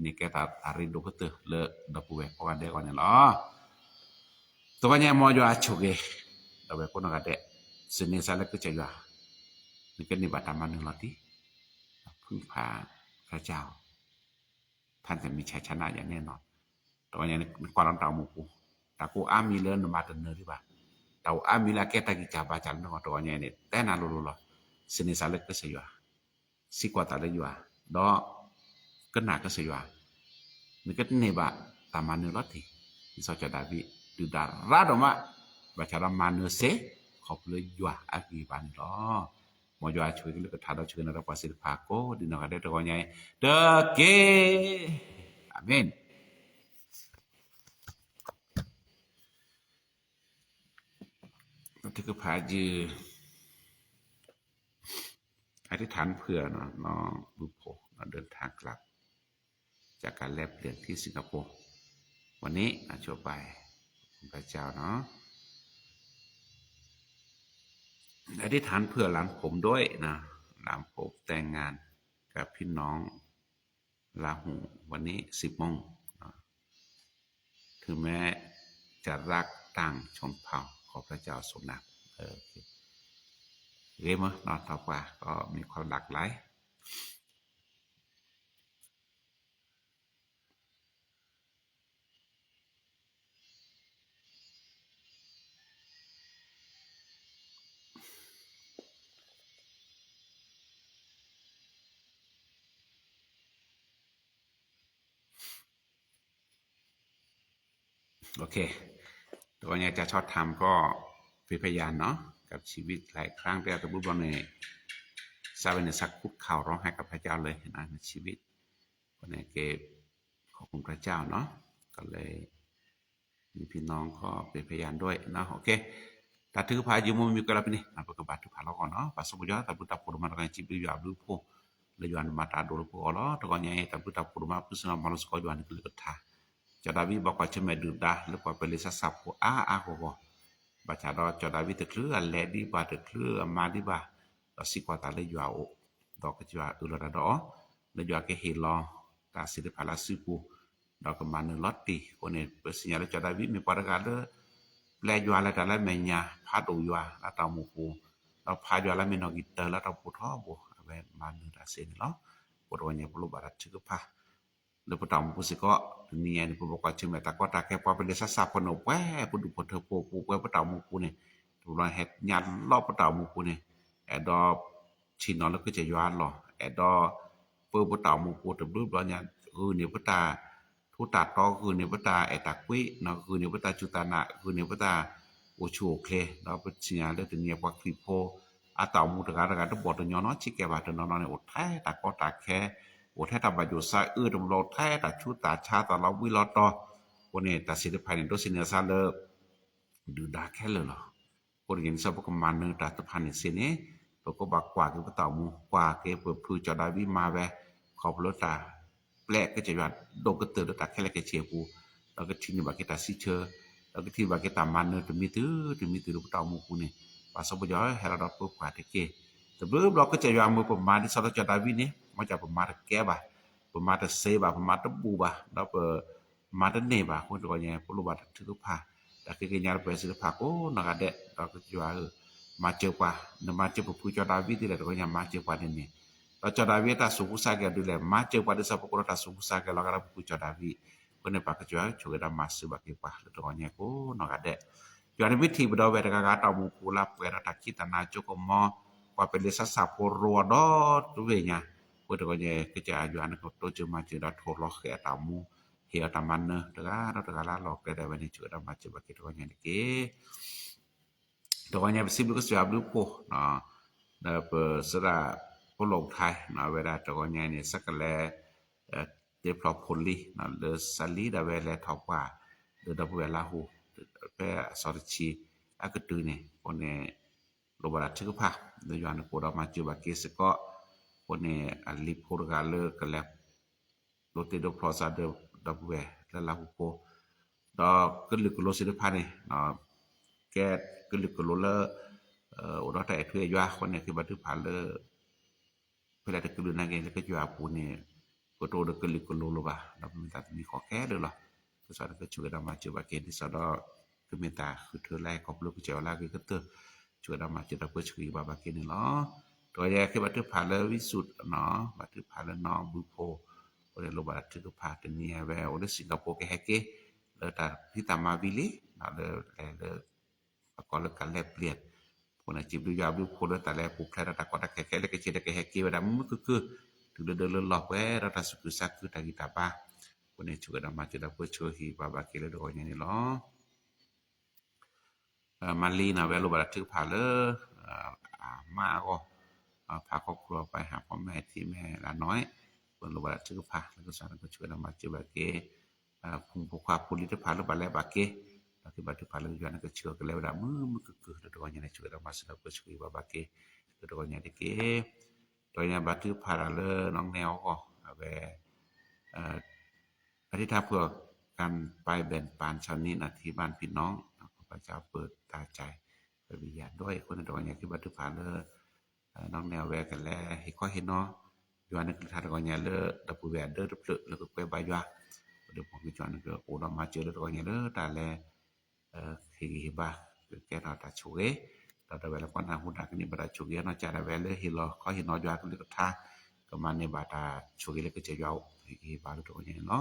န့ၣ်ကဲတၢ်အရ့ဒိၣ်ကတၢၢ်လၢဒီပုၢ်ဝဲၢ်ကိးဂၤဒဲးအဂီၢ်န့ၣ်လီၤ. တဂီၤညါမ်ယွၤဆိၣ်ဂ့ၤ ဒီပုၢ်ဝဲၢ်ကိးနီၢ်ဂၤဒဲး သန့ၤစါလၢကစၢ်ယွၤ နကန့ၢ်ဘၣ်တၢ်မၤနၢၤလီၤတံၢ် ဖုဖး พระเจ้า ท่านจะมีชัยชนะอย่างแน่นอน တဂီၤညါနကွၢ်လီၤနတၢ်အိၣ်မူပူၤ တၢ်ကအိၣ်အါမံၤလၢနမၤတနၢၤဒံးဘၣ် တၢ်အိၣ်အါမံၤလၢအကဲတၢ်ဂံၢ်စၢ်ဘါစၢ်လၢနဂီၢ် တဂီၤညါန့ၣ် တဲနၤလိၤလိၤလီၤ. သန့ၤစါလၢကစၢ်ယွၤ စံးကွၢ်သးလၢယွၤ ဒီး ကနၣ်ကစၢ်ယွၤ နကန့ၢ်ဘၣ်တၢ်မၤနၢၤလီၤတံၢ် ဒ်စီၤစီၤဒၤဝံး ဒုၣ်ဒါရၤဒိၣ်မး ဘၣ်ဆၣ်ဒီးမၤနၢၤစ့ၢ် ခီဖျိလၢယွၤအဂံၢ်ဘါန့ၣ်လီၤ. မ်ယွၤဆိၣ်ဂ့ၤလၢကထါဒီးဆိၣ်ဂ့ၤနၤဒီးပှၤသ့ၣ်တဖၣ်ကိးဒံးနီၢ်ဂၤဒဲးတဂီၤညါအံၤ တက့ၢ်. အၤမ့ၣ်. ထုကဖၣ်ယုၢ် อธิษฐานเผื่อเนาะ น้องบุญโผ เนาะ เดินทางกลับ จากการแลกเปลี่ยนที่สิงคโปร์ วันนี้นะ ช่วงบ่าย ขอบคุณพระเจ้าเนาะ อธิษฐานเผื่อหลานผมด้วยนะ หลานผมแต่งงานกับพี่น้องลาหูวันนี้สิบโมงนะ ถึงแม้จะรักต่างชนเผ่า ขอพระเจ้าทรงนำ เออ โอเค เรียกมาเนาะ ต่อไปก็มีความหลากหลาย โอเค ตัวนี้จะชอบทำก็เป็นพยานเนาะ กับชีวิตหลายครั้งที่เราจะพูดว่าในซาเวนสักคุกเข่าร้องไห้กับพระเจ้าเลยนะในชีวิต วันนี้เกขอบคุณพระเจ้าเนาะ ก็เลย มีพี่น้องก็เป็นพยานด้วยเนาะ โอเค တၢ်ထုကဖၣ်ယုၢ်မ့ၢ်မံၤကလၢပန့ၣ် ပကဘၣ်ထုကဖၣ်လီၤကီးနီၤ ပၢ်စီၤပီၤယွၤ တၢ်ဘျုးတၢ်ဖှိၣ်ဒိၣ်မးတဂၤ စံးဘျုးယွၤအဘျုးအဖှိၣ် လၢယွၤန့ၣ်မၤတၢ်ဒိၣ်လၢပဂီၢ်လီၤ တဂီၤညါအံၤ တၢ်ဘျုးတၢ်ဖှိၣ်ဒိၣ်မး ပသုတမၤလိစ့ၢ်ကီးယွၤန့ၣ်ကလုၢ်ကထါ စီၤဒၤဝံးဘၣ်ကွၢ်ဆၢၣ်မဲာ်ဒုၣ်ဒါ လၢပှၤပျဲၢ်လံစၢ်ဆၣ်ဖိအါအါဂီၢ်ဂီၢ် ဘၣ်ဆၣ်ဒီးကၠီၤဒၤဝံးတချုးအလဲၤဒံးဘၣ် တချုးအမၤဒံးဘၣ်, ဒီးစံးကွၢ်သးလၢယွၤအအိၣ်, ဒီးကစၢ်ယွၤအၢၣ်လီၤတၢ်ဒီးအီၤ, လၢယွၤကဟ့ၣ်လီၤတၢ်သ့ၣ်တဖၣ်လၢအစုပူၤ, ဒီးကမၤနၢၤလီၤတံၢ်အဃိန့ၣ် ပသ့ၣ်ညါလၢကၠီၤဒၤဝံးမ့ၢ်ပှၤတဂၤလၢ ပျဲယွၤလၢတၢ်လၢအမဲာ်ညါ, ဖးဒိၣ်ယွၤလၢတၢ်အိၣ်မူပူၤ, ဒီးဖးယွၤလၢအမ့ၢ်နီၢ်ဂံၢ်တၢလၢတၢ်အိၣ်ဖှိၣ်ထီဘိ, အဝဲမၤနၢၤတၢ်စ့ၢ်န့ၣ်လီၤ. အဃိတဂီၤညါ ပလိၣ်ဘၣ်တၢ်ထုကဖၣ် လၢပတၢ်အိၣ်မူပူၤစ့ၢ်ကီး, တနံၤညါန့ၣ် ပဘၣ်ကွၢ်ဆၢၣ်မဲာ်တၢ်ကီတၢ်ခဲ ပှၤပလဲၤဆါစၢ်ဖိန့ၣ် အိၣ်ပှဲၤပဒူၣ်ဖိထၢဖိပူၤ, ပှဲၤပတၢ်အိၣ်မူပူၤန့ၣ်, တဘျီဟဲညါလီၤပတၢ်အိၣ်မူပူၤန့ၣ်, အဲၣ်ဒိးဆ့ၣ်နီၤလၢကစၢ်ယွၤအလီၢ်, အဲၣ်ဒိးပၢပတၢ်အိၣ်မူပူၤတဘျုးဘျီညါ, ဂုာ်န့ၢ်ပတၢ် ထူးတၢ်တီၤ, ဂုာ်န့ၢ်ပတၢ်အဲၣ်တၢ်ကွံ, ဂုာ်န့ၢ်ပတၢ်စူၢ်တၢ်နာ်, ဂုာ်န့ၢ်ပတၢ်အိၣ်ဆူၣ်အိၣ်ချ့, ဒီးပသ့ၣ်ညါလၢတနံၤညါပှၤခရံာ်ဖိ အတၢ်အိၣ်မူတဂၤတဂၤတဘီၣ်တညီနီၤ ဆံးကဲဘၣ်တနီၤနီၤန့ၣ် အိၣ်ထဲတၢ်ကီတၢ်ခဲ, အိၣ်ထဲတၢ်ဘၣ်ယိၣ်စးအၢတဘျီ, အိၣ်ထဲတၢ်ဆူးတၢ်ဆါ တၢ်လီၤဘှံးလီၤတီၤ, အဃိန့ၣ် တၢ်သ့ၣ်တဖၣ်န့ၣ် ဒိးသန့ၤအသးလၢ ဒုၣ်ဒါခဲလၢာ်လီၤ. အဃိတဂ့ၤန့ၣ် စ့ၢ်ပကမၤနၢၤတၢ်တဖၣ်န့ၣ်စ့ၢ်န့ၣ်, ပကဘၣ်ကွၢ်က့ၤပတၢ်အိၣ်မူ, ကွၢ်က့ၤပဖုကၠီၤဒၤဝံးမၤဝဲ, ခီဖျိလၢတၢ်ပျဲကစၢ်ယွၤဒိၣ်ကတၢၢ်လၢတၢ်ခဲလၢာ်ခဲဆ့အပူၤ, ဒီးကထံၣ်န့ၢ်ဘၣ်က့ၤတၢ်စံးဆၢ, ဒီးကထံၣ်ဘၣ်က့ၤတၢ်မၤနၢၤတမံၤတုၤတမံၤတုၤလၢပတၢ်အိၣ်မူပူၤန့ၣ်, ပှၤစီၤပီယီၤဟဲလီၤဒီးပၢပှၢ်တက့ၢ်. တဘျုးဘျီကစၢ်ယွၤမၢပမၤဒ်သိးဒီးကၠီၤဒၤဝံးန့ၣ်, မ်ကစၢ်ပမၤတကဲဘၣ်, ပမၤတစ့ဘၣ်, ပမၤတဘူၣ်ဘၣ်, ဒီးပ မၤတန့ၢ်ဘၣ်အဃိတဂီၤညါ ပလိၣ်ဘၣ်တၢ်ထုကဖၣ်, တၢ်ဃ့ကညးလၢပှၤသ့ၣ်တဖၣ်ကိးနီၢ်ဂၤဒဲး, ဒီးကစၢ်ယွၤဧၢ, မၤစၢၤပှၤ, နမၤစၢၤပဖုကၠီၤဒၤဝံးဒ်လဲၣ်တဂီၤညါ မၤစၢၤပှၤန့ၣ်န့ၣ်, ဒီးကၠီၤဒၤဝံးအတၢ်သူၣ်ဟူသးဂဲၤဒ်လဲၣ်, မၤစၢၤပှၤဒ်သိးပကအိၣ်ဒီးတၢ်သူၣ်ဟူသးဂဲၤလီၤဂာ်ဒီးပဖုကၠီၤဒၤဝံး, အဃိန့ၣ် ပၢ်ကစၢ်ယွၤဆိၣ်ဂ့ၤဒီးမၤစၢၤဘၣ်က့ၤပှၤလၢတဂီၤညါကိးနီၢ်ဂၤဒဲး, ယွၤန့ၣ်မ့ၢ်ထံၣ်ပဒီပုၢ်ဝဲၢ်တဂၤဂၤတၢ်အိၣ်မူပူၤလၢပှဲၤဒီးတၢ်ခံးတၢ်နၤကၠိကမီၤ, ပှၤပလဲၤဆါစၢ်ဖိရိၤအီၤဒီတဘ့ၣ်ညါ, အဃိတဂီၤညါ ကစၢ်ယွၤန့ၣ်ကတိစၢၤမၤစၢၤဒီးထိၣ်လီၤဃဲၤအတၢ်အိၣ်မူ, ဟ့ၣ်အီၤတၢ်မၤနၢၤတဂၤဒီးတဂၤလၢအလီၢ်ကျဲဒၣ်ဝဲန့ၣ် ဆိၣ်ဂ့ၤဒီးမၤစၢၤဘၣ်က့ၤတဂီၤညါတက့ၢ်. တဂီၤညါပစံးဘျုးကစၢ်ယွၤဘျုးဖှိၣ်, ဒီးပသရၣ်ဖိလီၢ်ထါ, အဝဲဒၣ်တဂီၤညါန့ၣ် စးကလဲၤ တ့ဖျီဖိလံၤလၢစးလံဒၣ်ဝဲလဲၤထီၣ်ပှၢ် လၢဒီပုၢ်ဝဲၢ်လၢဟူ ဖဲအစီၤတဆံအကတုၤန့ၣ်, အဃိန့ၣ် လိၣ်ဘၣ်တၢ်ထုကဖၣ် လၢယွၤန့ၣ်ကအိၣ်ဒီးမၤစၢၤဘၣ်က့ၤစ့ၢ်ကီး, အဃိန့ၣ် အလံၤဖိတဂၤလၢကလဲၤ ဒိးတ့ဒိးဖျီစးဒီပုၢ်ဝဲၢ်လၢလၢဟူဖိ, ဒီးကလုာ်ကလိၤသ့ၣ်တဖၣ်န့ၣ် ကဲကလုာ်ကလိၤလၢ အိၣ်ဒီးတၢ်အဲၣ်ထူအဲၣ်ယွၤအဃိန့ၣ် ဃ့ဘါထုကဖၣ်လၢ ဖဲလဲၣ်တကလုာ်နာ်က့ လၢကစၢ်ယွၤအပူၤန့ၣ် ပတအိၣ်ဒီးကလုာ်ကလိၤလၢၤဘၣ်, ဒီးပမ့ၢ်တၢ်တမံၤဃီခဲလၢာ်လီၤ. ကစၢ်န့ၣ်ကဆိၣ်ဂ့ၤဒီးမၤစၢၤဘၣ်က့ၤ ဒ်သိးဒီး ကမ့ၢ်တၢ်ဃုထၢလၢဟဲခီဖျိကစၢ်ယွၤလၢအဂ့ၤကတၢၢ်, ဆိၣ်ဂ့ၤဒီးမၤစၢၤဒီးပှၤဆိၣ်ဂ့ၤဘၣ်ဘၣ်က့ၤန့ၣ်လီၤ. တဂီၤညါဃ့ဘါထုကဖၣ်လၢဝံစုး, ဘါထုကဖၣ်လၢနီၢ်ဘုဖိ, အဃိန့ၣ်လိၣ်ဘၣ်တၢ်ထုကဖၣ် တနံၤအံၤဝဲအိၣ်လၢစ့ၣ်ကပီၤကဟဲက့ၤ လၢတၢ်ဖံးတၢ်မၤဝံၤလံ, လၢလဲၤလၢ အကီၢ်လၢကလဲၤပျ့ၤ, အဃိန့ၣ် စံးဘျုးယွၤဘျုးဖှိၣ်လၢတၢ်လဲၤပူၤဖျဲးဒီးတၢ်ကီတၢ်ခဲခဲလၢာ်ခဲဆ့ဒီးကဟဲက့ၤဝဲဒၣ်မုာ်မုာ်ခုၣ်ခုၣ်, တုၤလၢဒၢလၢလီၢ်ပှဲၤဒီးတၢ်သူၣ်ခုသးခုတၢ်ဂံၢ်တၢ်ဘါ, အဃိန့ၣ် ဆိၣ်ဂ့ၤဒီးမၤစၢၤဒီးပှၤဆိၣ်ဂ့ၤဘၣ်ဘၣ်က့ၤလၢတဂီၤညါန့ၣ်လီၤ. မၤလံန့ၣ် အဝဲလိၣ်ဘၣ်တၢ်ထုကဖၣ်လၢ အမါအဂီၢ်, ဖးခီဖျိပှၤဟးဖီမဲာ်ထံမဲာ်လၢနီၢ်, အဃိန့ၣ်လိၣ်ဘၣ်တၢ်ထုကဖၣ် လၢကစၢ်န့ၣ်ကဆိၣ်ဂ့ၤဒီးမၤစၢၤဘၣ်က့ၤ ဖိမုၣ်ဖိခွါဖိလံၤတဖၣ်လၢပှၤလဲၤဘၣ်က့ၤ, ဒီးကဘါထုကဖၣ်လၢကစၢ်န့ၣ်ကဆိၣ်ဂ့ၤကလဲၤဝဲဒၣ်မုာ်မုာ်ခုၣ်ခုၣ်လၢတဂီၤညါန့ၣ် ဆိၣ်ဂ့ၤဒီးမၤစၢၤဒီးပှၤဆိၣ်ဂ့ၤဘၣ်ဘၣ်က့ၤ လၢတဂီၤညါတက့ၢ်. တဂီၤညါဘါထုကဖၣ်ဒီးလၢနီၢ်နဲၣ်အဂီၢ် အဝဲ อธิษฐานเพื่อการไปแบ่งปันเช้านี้นะที่บ้านพี่น้อง ข้าพเจ้าเปิดตาใจ พระวิญญาณด้วย အဃိန့ၣ် တဂီၤညါကဘါထုကဖၣ်လၢ နီၢ်နဲၣ်အဝဲကလဲၤဟ့ၣ်ခီဟ့ၣ်နီၤ ယွၤန့ၣ်ကလုၢ်ကထါတဂီၤညါလၢ ဒီပုၢ်ဝဲၢ်အဒၢတဖျၢၣ်လၢကကွဲးဘါယွၤ ဒီးပှၤကညီန့ၣ်ကအိၣ်ဒီးမၤစၢၤလၢတဂီၤညါလၢတၢ်လဲၤ ဟ့ၣ်ဂံၢ်ဟ့ၣ်ဘါ ကကဲထီၣ်တၢ်ဆိၣ်ဂ့ၤ ဒီးဒၣ်ဝဲလၢပှၤနၢ်ဟူတၢ်ကန့ၢ်ဘၣ်တၢ်ဆိၣ်ဂ့ၤအနီၢ်ကစၢ်ဒၣ်ဝဲလၢဟ့ၣ်လီၤခီဟ့ၣ်နီၤယွၤကလုၢ်ကထါ ကမၤန့ၢ်ဘၣ်တၢ်ဆိၣ်ဂ့ၤလၢကစၢ်ယွၤအိၣ် ဟ့ၣ်ဂံၢ်ဟ့ၣ်ဘါလၢတဂီၤညါန့ၣ်လီၤ.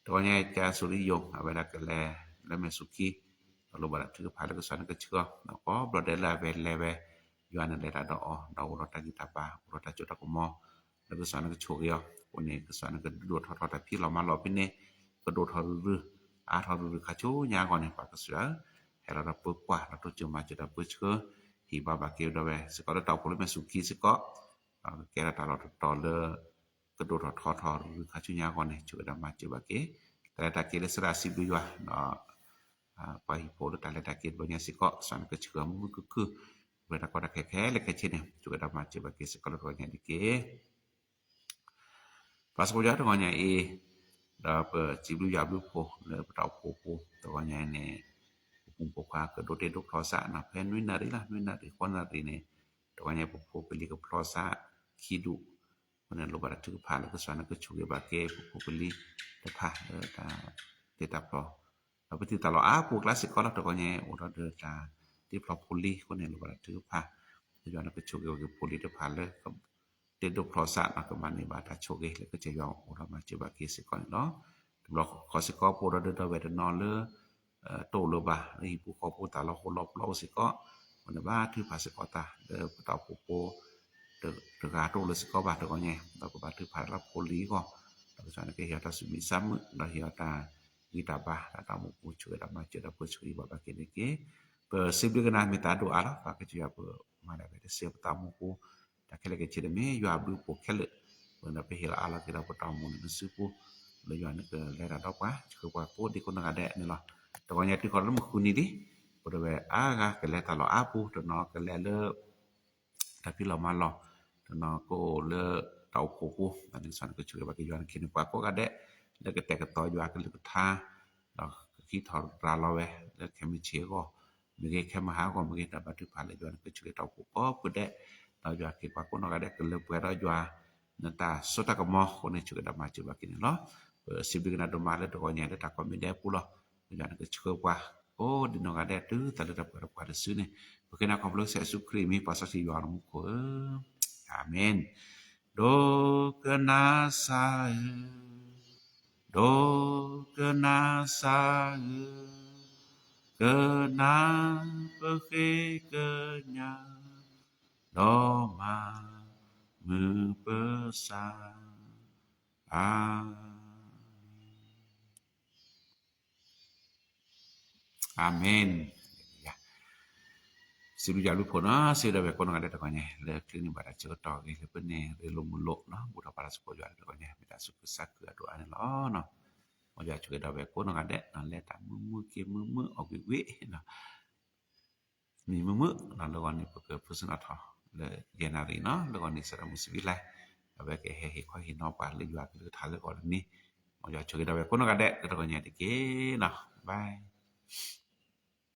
တဂီၤညါကစၢ်စူၤရံယိၤ အဝဲဒၣ်ကလဲၤလၢမဲာ်ဆူၣ်ခံ ဒီးလိၣ်ဘၣ်တၢ်ထုကဖၣ်လၢကစၢ်န့ၣ်ကဆှၢအီၤ ဒီးကိးဘျီဒဲးလၢအဝဲလဲၤဝဲ ယွၤန့ၣ်လဲၤတၢ်ဒီးအီၤ ဒီးအိၣ်ဒီးတၢ်ဂံၢ်တၢ်ဘါ အိၣ်ဒီးတၢ်စိတၢ်ကမီၤ လၢကစၢ်န့ၣ်ကဆိၣ်ဂ့ၤအီၤ အဃိန့ၣ် ကစၢ်န့ၣ်ကဒိၣ်ထီၣ်ထီထီၣ်တၢ်ဖံးလီၤမၤလီၤဖဲန့ၣ် ကဒိၣ်ထီၣ်ရုၢ်ရုၢ် အါထီၣ်ရုၢ်ရုၢ်ခါဆူညါအဂီၢ်န့ၣ် ပၢ်ကစၢ်ဧၢ ဟဲလီၤဒီးပၢကွၢ်ဒီးတိစၢၤမၤစၢၤဒီးပၢဆှၢ ဟ့ၣ်ဘါဘၣ်က့ၤဝဲဒၣ်ဝဲ စ့ၢ်ကီးလၢတၢ်အိၣ်ဖှိၣ်လၢမဲာ်ဆူၣ်ခံစ့ၢ်ကီး ကကဲထီၣ်တၢ်လီၢ်တတီၤလၢ ကဒိၣ်ထီၣ်ထီထီၣ်ရုၢ်ရုၢ်ခါဆူညါအဂီၢ်န့ၣ် ဆိၣ်ဂ့ၤဒီးမၤစၢၤဘၣ်က့ၤ တၢ်လဲၤတၢ်က့ၤလၢသရၣ်စံးဘျုးယွၤ ဒီး ပှၤဟံၣ်ဖိလၢတၢ်လဲၤတၢ်က့ၤတဘျီညါစ့ၢ်ကီး ကစၢ်န့ၣ်ကဆှၢမုာ်မုာ်ခုၣ်ခုၣ် ဝဲတၢ်ကီတၢ်ခဲခဲလၢာ်ခဲဆ့န့ၣ် ဆိၣ်ဂ့ၤဒီးမၤစၢၤဘၣ်က့ၤစ့ၢ်ကီးလၢတဂီၤညါတက့ၢ်. ပၢ်စံးဘျုးယွၤတဂီၤညါအံၤ ဒီးပစံးဘျုးယွၤဘျုးဖှိၣ်လၢပတၢ်အိၣ်ဖှိၣ်ဖိတဂီၤညါအံၤန့ၣ် မိၢ်ဖိခွါကဒိးတ့ဒိးဖျီစးနီၤ ဖဲနွံနၣ်ရံၣ်လီၤ နွံနၣ်ရံၣ် ဃိးနၣ်ရံၣ်န့ၣ် တဂီၤညါပဖိပလံၤကဖျီစးခံဒူၣ် အဃိန့ၣ် လိၣ်ဘၣ်တၢ်ထုကဖၣ်လၢကစၢ်ယွၤန့ၣ် ကဆိၣ်ဂ့ၤဘၣ်က့ၤပဖိပလံၤတဖၣ်လၢတၢ်တ့တၢ်ဖျီ ဒီးပထံၣ်တၢ်လီၢ်အါပူၤကျါစ့ၢ်ကီးလီၤ တဂီၤညါအိၣ်ဒီးတၢ်တ့ဖျီဖိလံၤအဃိန့ၣ် လိၣ်ဘၣ်တၢ်ထုကဖၣ် လၢယွၤန့ၣ်ကဆိၣ်ဂ့ၤဘၣ်က့ၤဖိလံၤတဖၣ်လၢ တ့ဒိးဖျီစးနီၤ ကမၤန့ၢ်ဘၣ်တၢ်ဆိၣ်ဂ့ၤလၢကစၢ်ယွၤအိၣ်ဒီးမၤစၢၤဘၣ်က့ၤစ့ၢ်ကီးန့ၣ်လီၤ. တဘျီဃီစ့ၢ်ကီးပအိၣ်ဒီးဒၢဒီဝဲၢ်တနီၤလၢ တအိၣ်လၢၤဘၣ် လၢဟံၣ်ပူၤဃီပူၤတၢ်လီၢ်ဃိလီၢ်ပျီအိၣ်စ့ၢ်ကီး အဃိန့ၣ်ဘၣ်ထုကဖၣ်စ့ၢ်ကီးတၢ်လၢပတၢ်အိၣ်ဖှိၣ်ဖိ တဂၤတအိၣ်လၢၤစ့ၢ်ကီးဘၣ်တဂီၤညါ ဒီးကဘၣ်ထုကဖၣ်လၢဖိလံၤအဂီၢ် ဒီးကစၢ်န့ၣ်ကဟ့ၣ်အီၤတၢ်ဆူးမံဆါမုာ် ဒီးဟ့ၣ်အီၤတၢ်ဂံၢ်တၢ်ဘါ တၢ်အိၣ်မူပူၤဆိၣ်ဂ့ၤဒီးမၤစၢၤဒီးပှၤဆိၣ်ဂ့ၤဘၣ်ဘၣ်က့ၤန့ၣ်တက့ၢ်. ပစံးဘျုးကနၣ်မ့ၢ်တၢ်ဒိၣ်အါလီၤ ပှၤကစၢ်ယွၤပမၤဒၣ်ဝဲတစဲးပတၢ်အိၣ်မူပူၤ တၢ်ခဲလၢာ်ကဆ့တမ့ၢ်ယွၤအဘျုးအဖှိၣ်ခဲလၢာ် ပဝဲဒီးပဟ့ၣ်လီၤအါလီၤက့ၤဒီးပတၢ်အိၣ်မူန့ၣ်လၢစုပူၤ လၢယွၤန့ၣ်ကလဲၤတၢ်ဒီးပှၤ ဆှၢပှၤကိးဒံကိးနီၢ်ဂၤဒဲးန့ၣ်လီၤ. တဂီၤညါတုၤဃီၤလၢမုၢ်ဃုနံၤလံ ပဒီပုၢ်ဝဲၢ်အါဂၤကလဲၤတၢ်လီၢ်အါပူၤ တနီၤကလဲၤလၢ တၢ်ဖံးလီၢ်မၤလီၢ် တနီၤကအိၣ်လၢတၢ်အိၣ်ဖှိၣ်ပူၤ သးန့ၣ်ကစၢ်န့ၣ်ကဆိၣ်ဂ့ၤဘၣ်က့ၤယွၤန့ၣ်က့ၤန့ၣ် ပှၤကိးဂၤဒဲး လၢကတဲာ်ကတီၤယွၤကလုၢ်ကထါ ဒီးကခံထီၣ်ရၤလီၤဝဲ လၢခဲမုၢ်ဆ့ၣ်အဂီၢ် မ့ၢ်ဂ့ၤ ခဲမုၢ်ဟါအဂီၢ်မ့ၢ်ဂ့ၤ တၢ်ဘၣ်ထုကဖၣ်လၢယွၤန့ၣ်ကဆိၣ်ဂ့ၤတၢ်အိၣ်ဖှိၣ်ကိးဖုဒဲး ဒီးယွၤက့ၤပှၤကိးနီၢ်ဂၤဒဲး ကလၢပှဲၤဒီးယွၤ နတၢ်စိတၢ်ကမီၤအဃိန့ၣ် ဆိၣ်ဂ့ၤဒီးမၤစၢၤဘၣ်က့ၤန့ၣ်လီၤ. ပစံးဘျုးကနၣ်ဒိၣ်မးလၢတဂီၤညါလၢတၢ်ကိးမံၤဒဲးအပူၤလီၤ. ယွၤန့ၣ်ကဆှၢပှၤကိးဒံနီၢ်ဂၤဒဲး တုၤတၢ်လၢတၢ်ပှဲၤတၢ်ပှဲၤတစုန့ၣ် ပဃ့နၤခီဖျိကစၢ်ယ့ၣ်ၡူးခရံာ်အမံၤ ပှၤစီဆှံယွၤအမူခိၣ်ဧၢ, အၤမ့ၣ်. ဒိကနၣ်စၢ်ဧၢ, ဒိကနၣ်စၢ်ဧၢ, ကနၣ်ပဃ့ကညး ဒီးမၤမုာ်ပစၢ်, အၤမ့ၣ်. အၤမ့ၣ်. စံးဘျုးယွၤဘျုးဖှိၣ်နီၤ စံးဒီးဝဲၢ်ကိးနီၢ်ဂၤဒဲးတဂီၤညါ လၢချ့န့ၢ်ဘၣ်တၢ်ဆၢကတီၢ်အဂ့ၤ လၢပန့ၢ်ရ့လိာ်မုာ်လိာ်နီၤ ဘူၣ်ထီၣ်ဘါထီၣ်စ့ၢ်ကီးယွၤလၢတဂီၤညါ မ့ၢ်တၢ်သူၣ်ခုသးခုအဒိၣ်အါန့ၣ်လီၤ. မ်ယွၤဆိၣ်ဂ့ၤဒီးဝဲၢ်ကိးနီၢ်ဂၤဒဲး လဲၤတၢ်မုာ်မုာ်က့ၤမုာ်မုာ်အီၣ်ဝံၣ်ဝံၣ်နီၤ မံၤမုာ်မုာ်နီၤ လၢဂီၤန့ၣ် ပကဖုးစ့ၢ်နီၤထီၣ် လၢယဲၢ်နၣ်ရံၣ်နီၤ လၢဂီၤန့ၣ် စးထီၣ်မုၢ်စံးဘံၣ်လဲၣ် အဝဲကဟဲဟ့ၣ်ခီဟ့ၣ်နီၤပှၤလၢယွၤကလုၢ်ကထါလၢဂီၤလၢန့ၣ် မ်ယွၤဆိၣ်ဂ့ၤဒီးဝဲၢ်ကိးနီၢ်ဂၤဒဲး လၢတဂီၤညါတက့ၢ်နီၤ bye.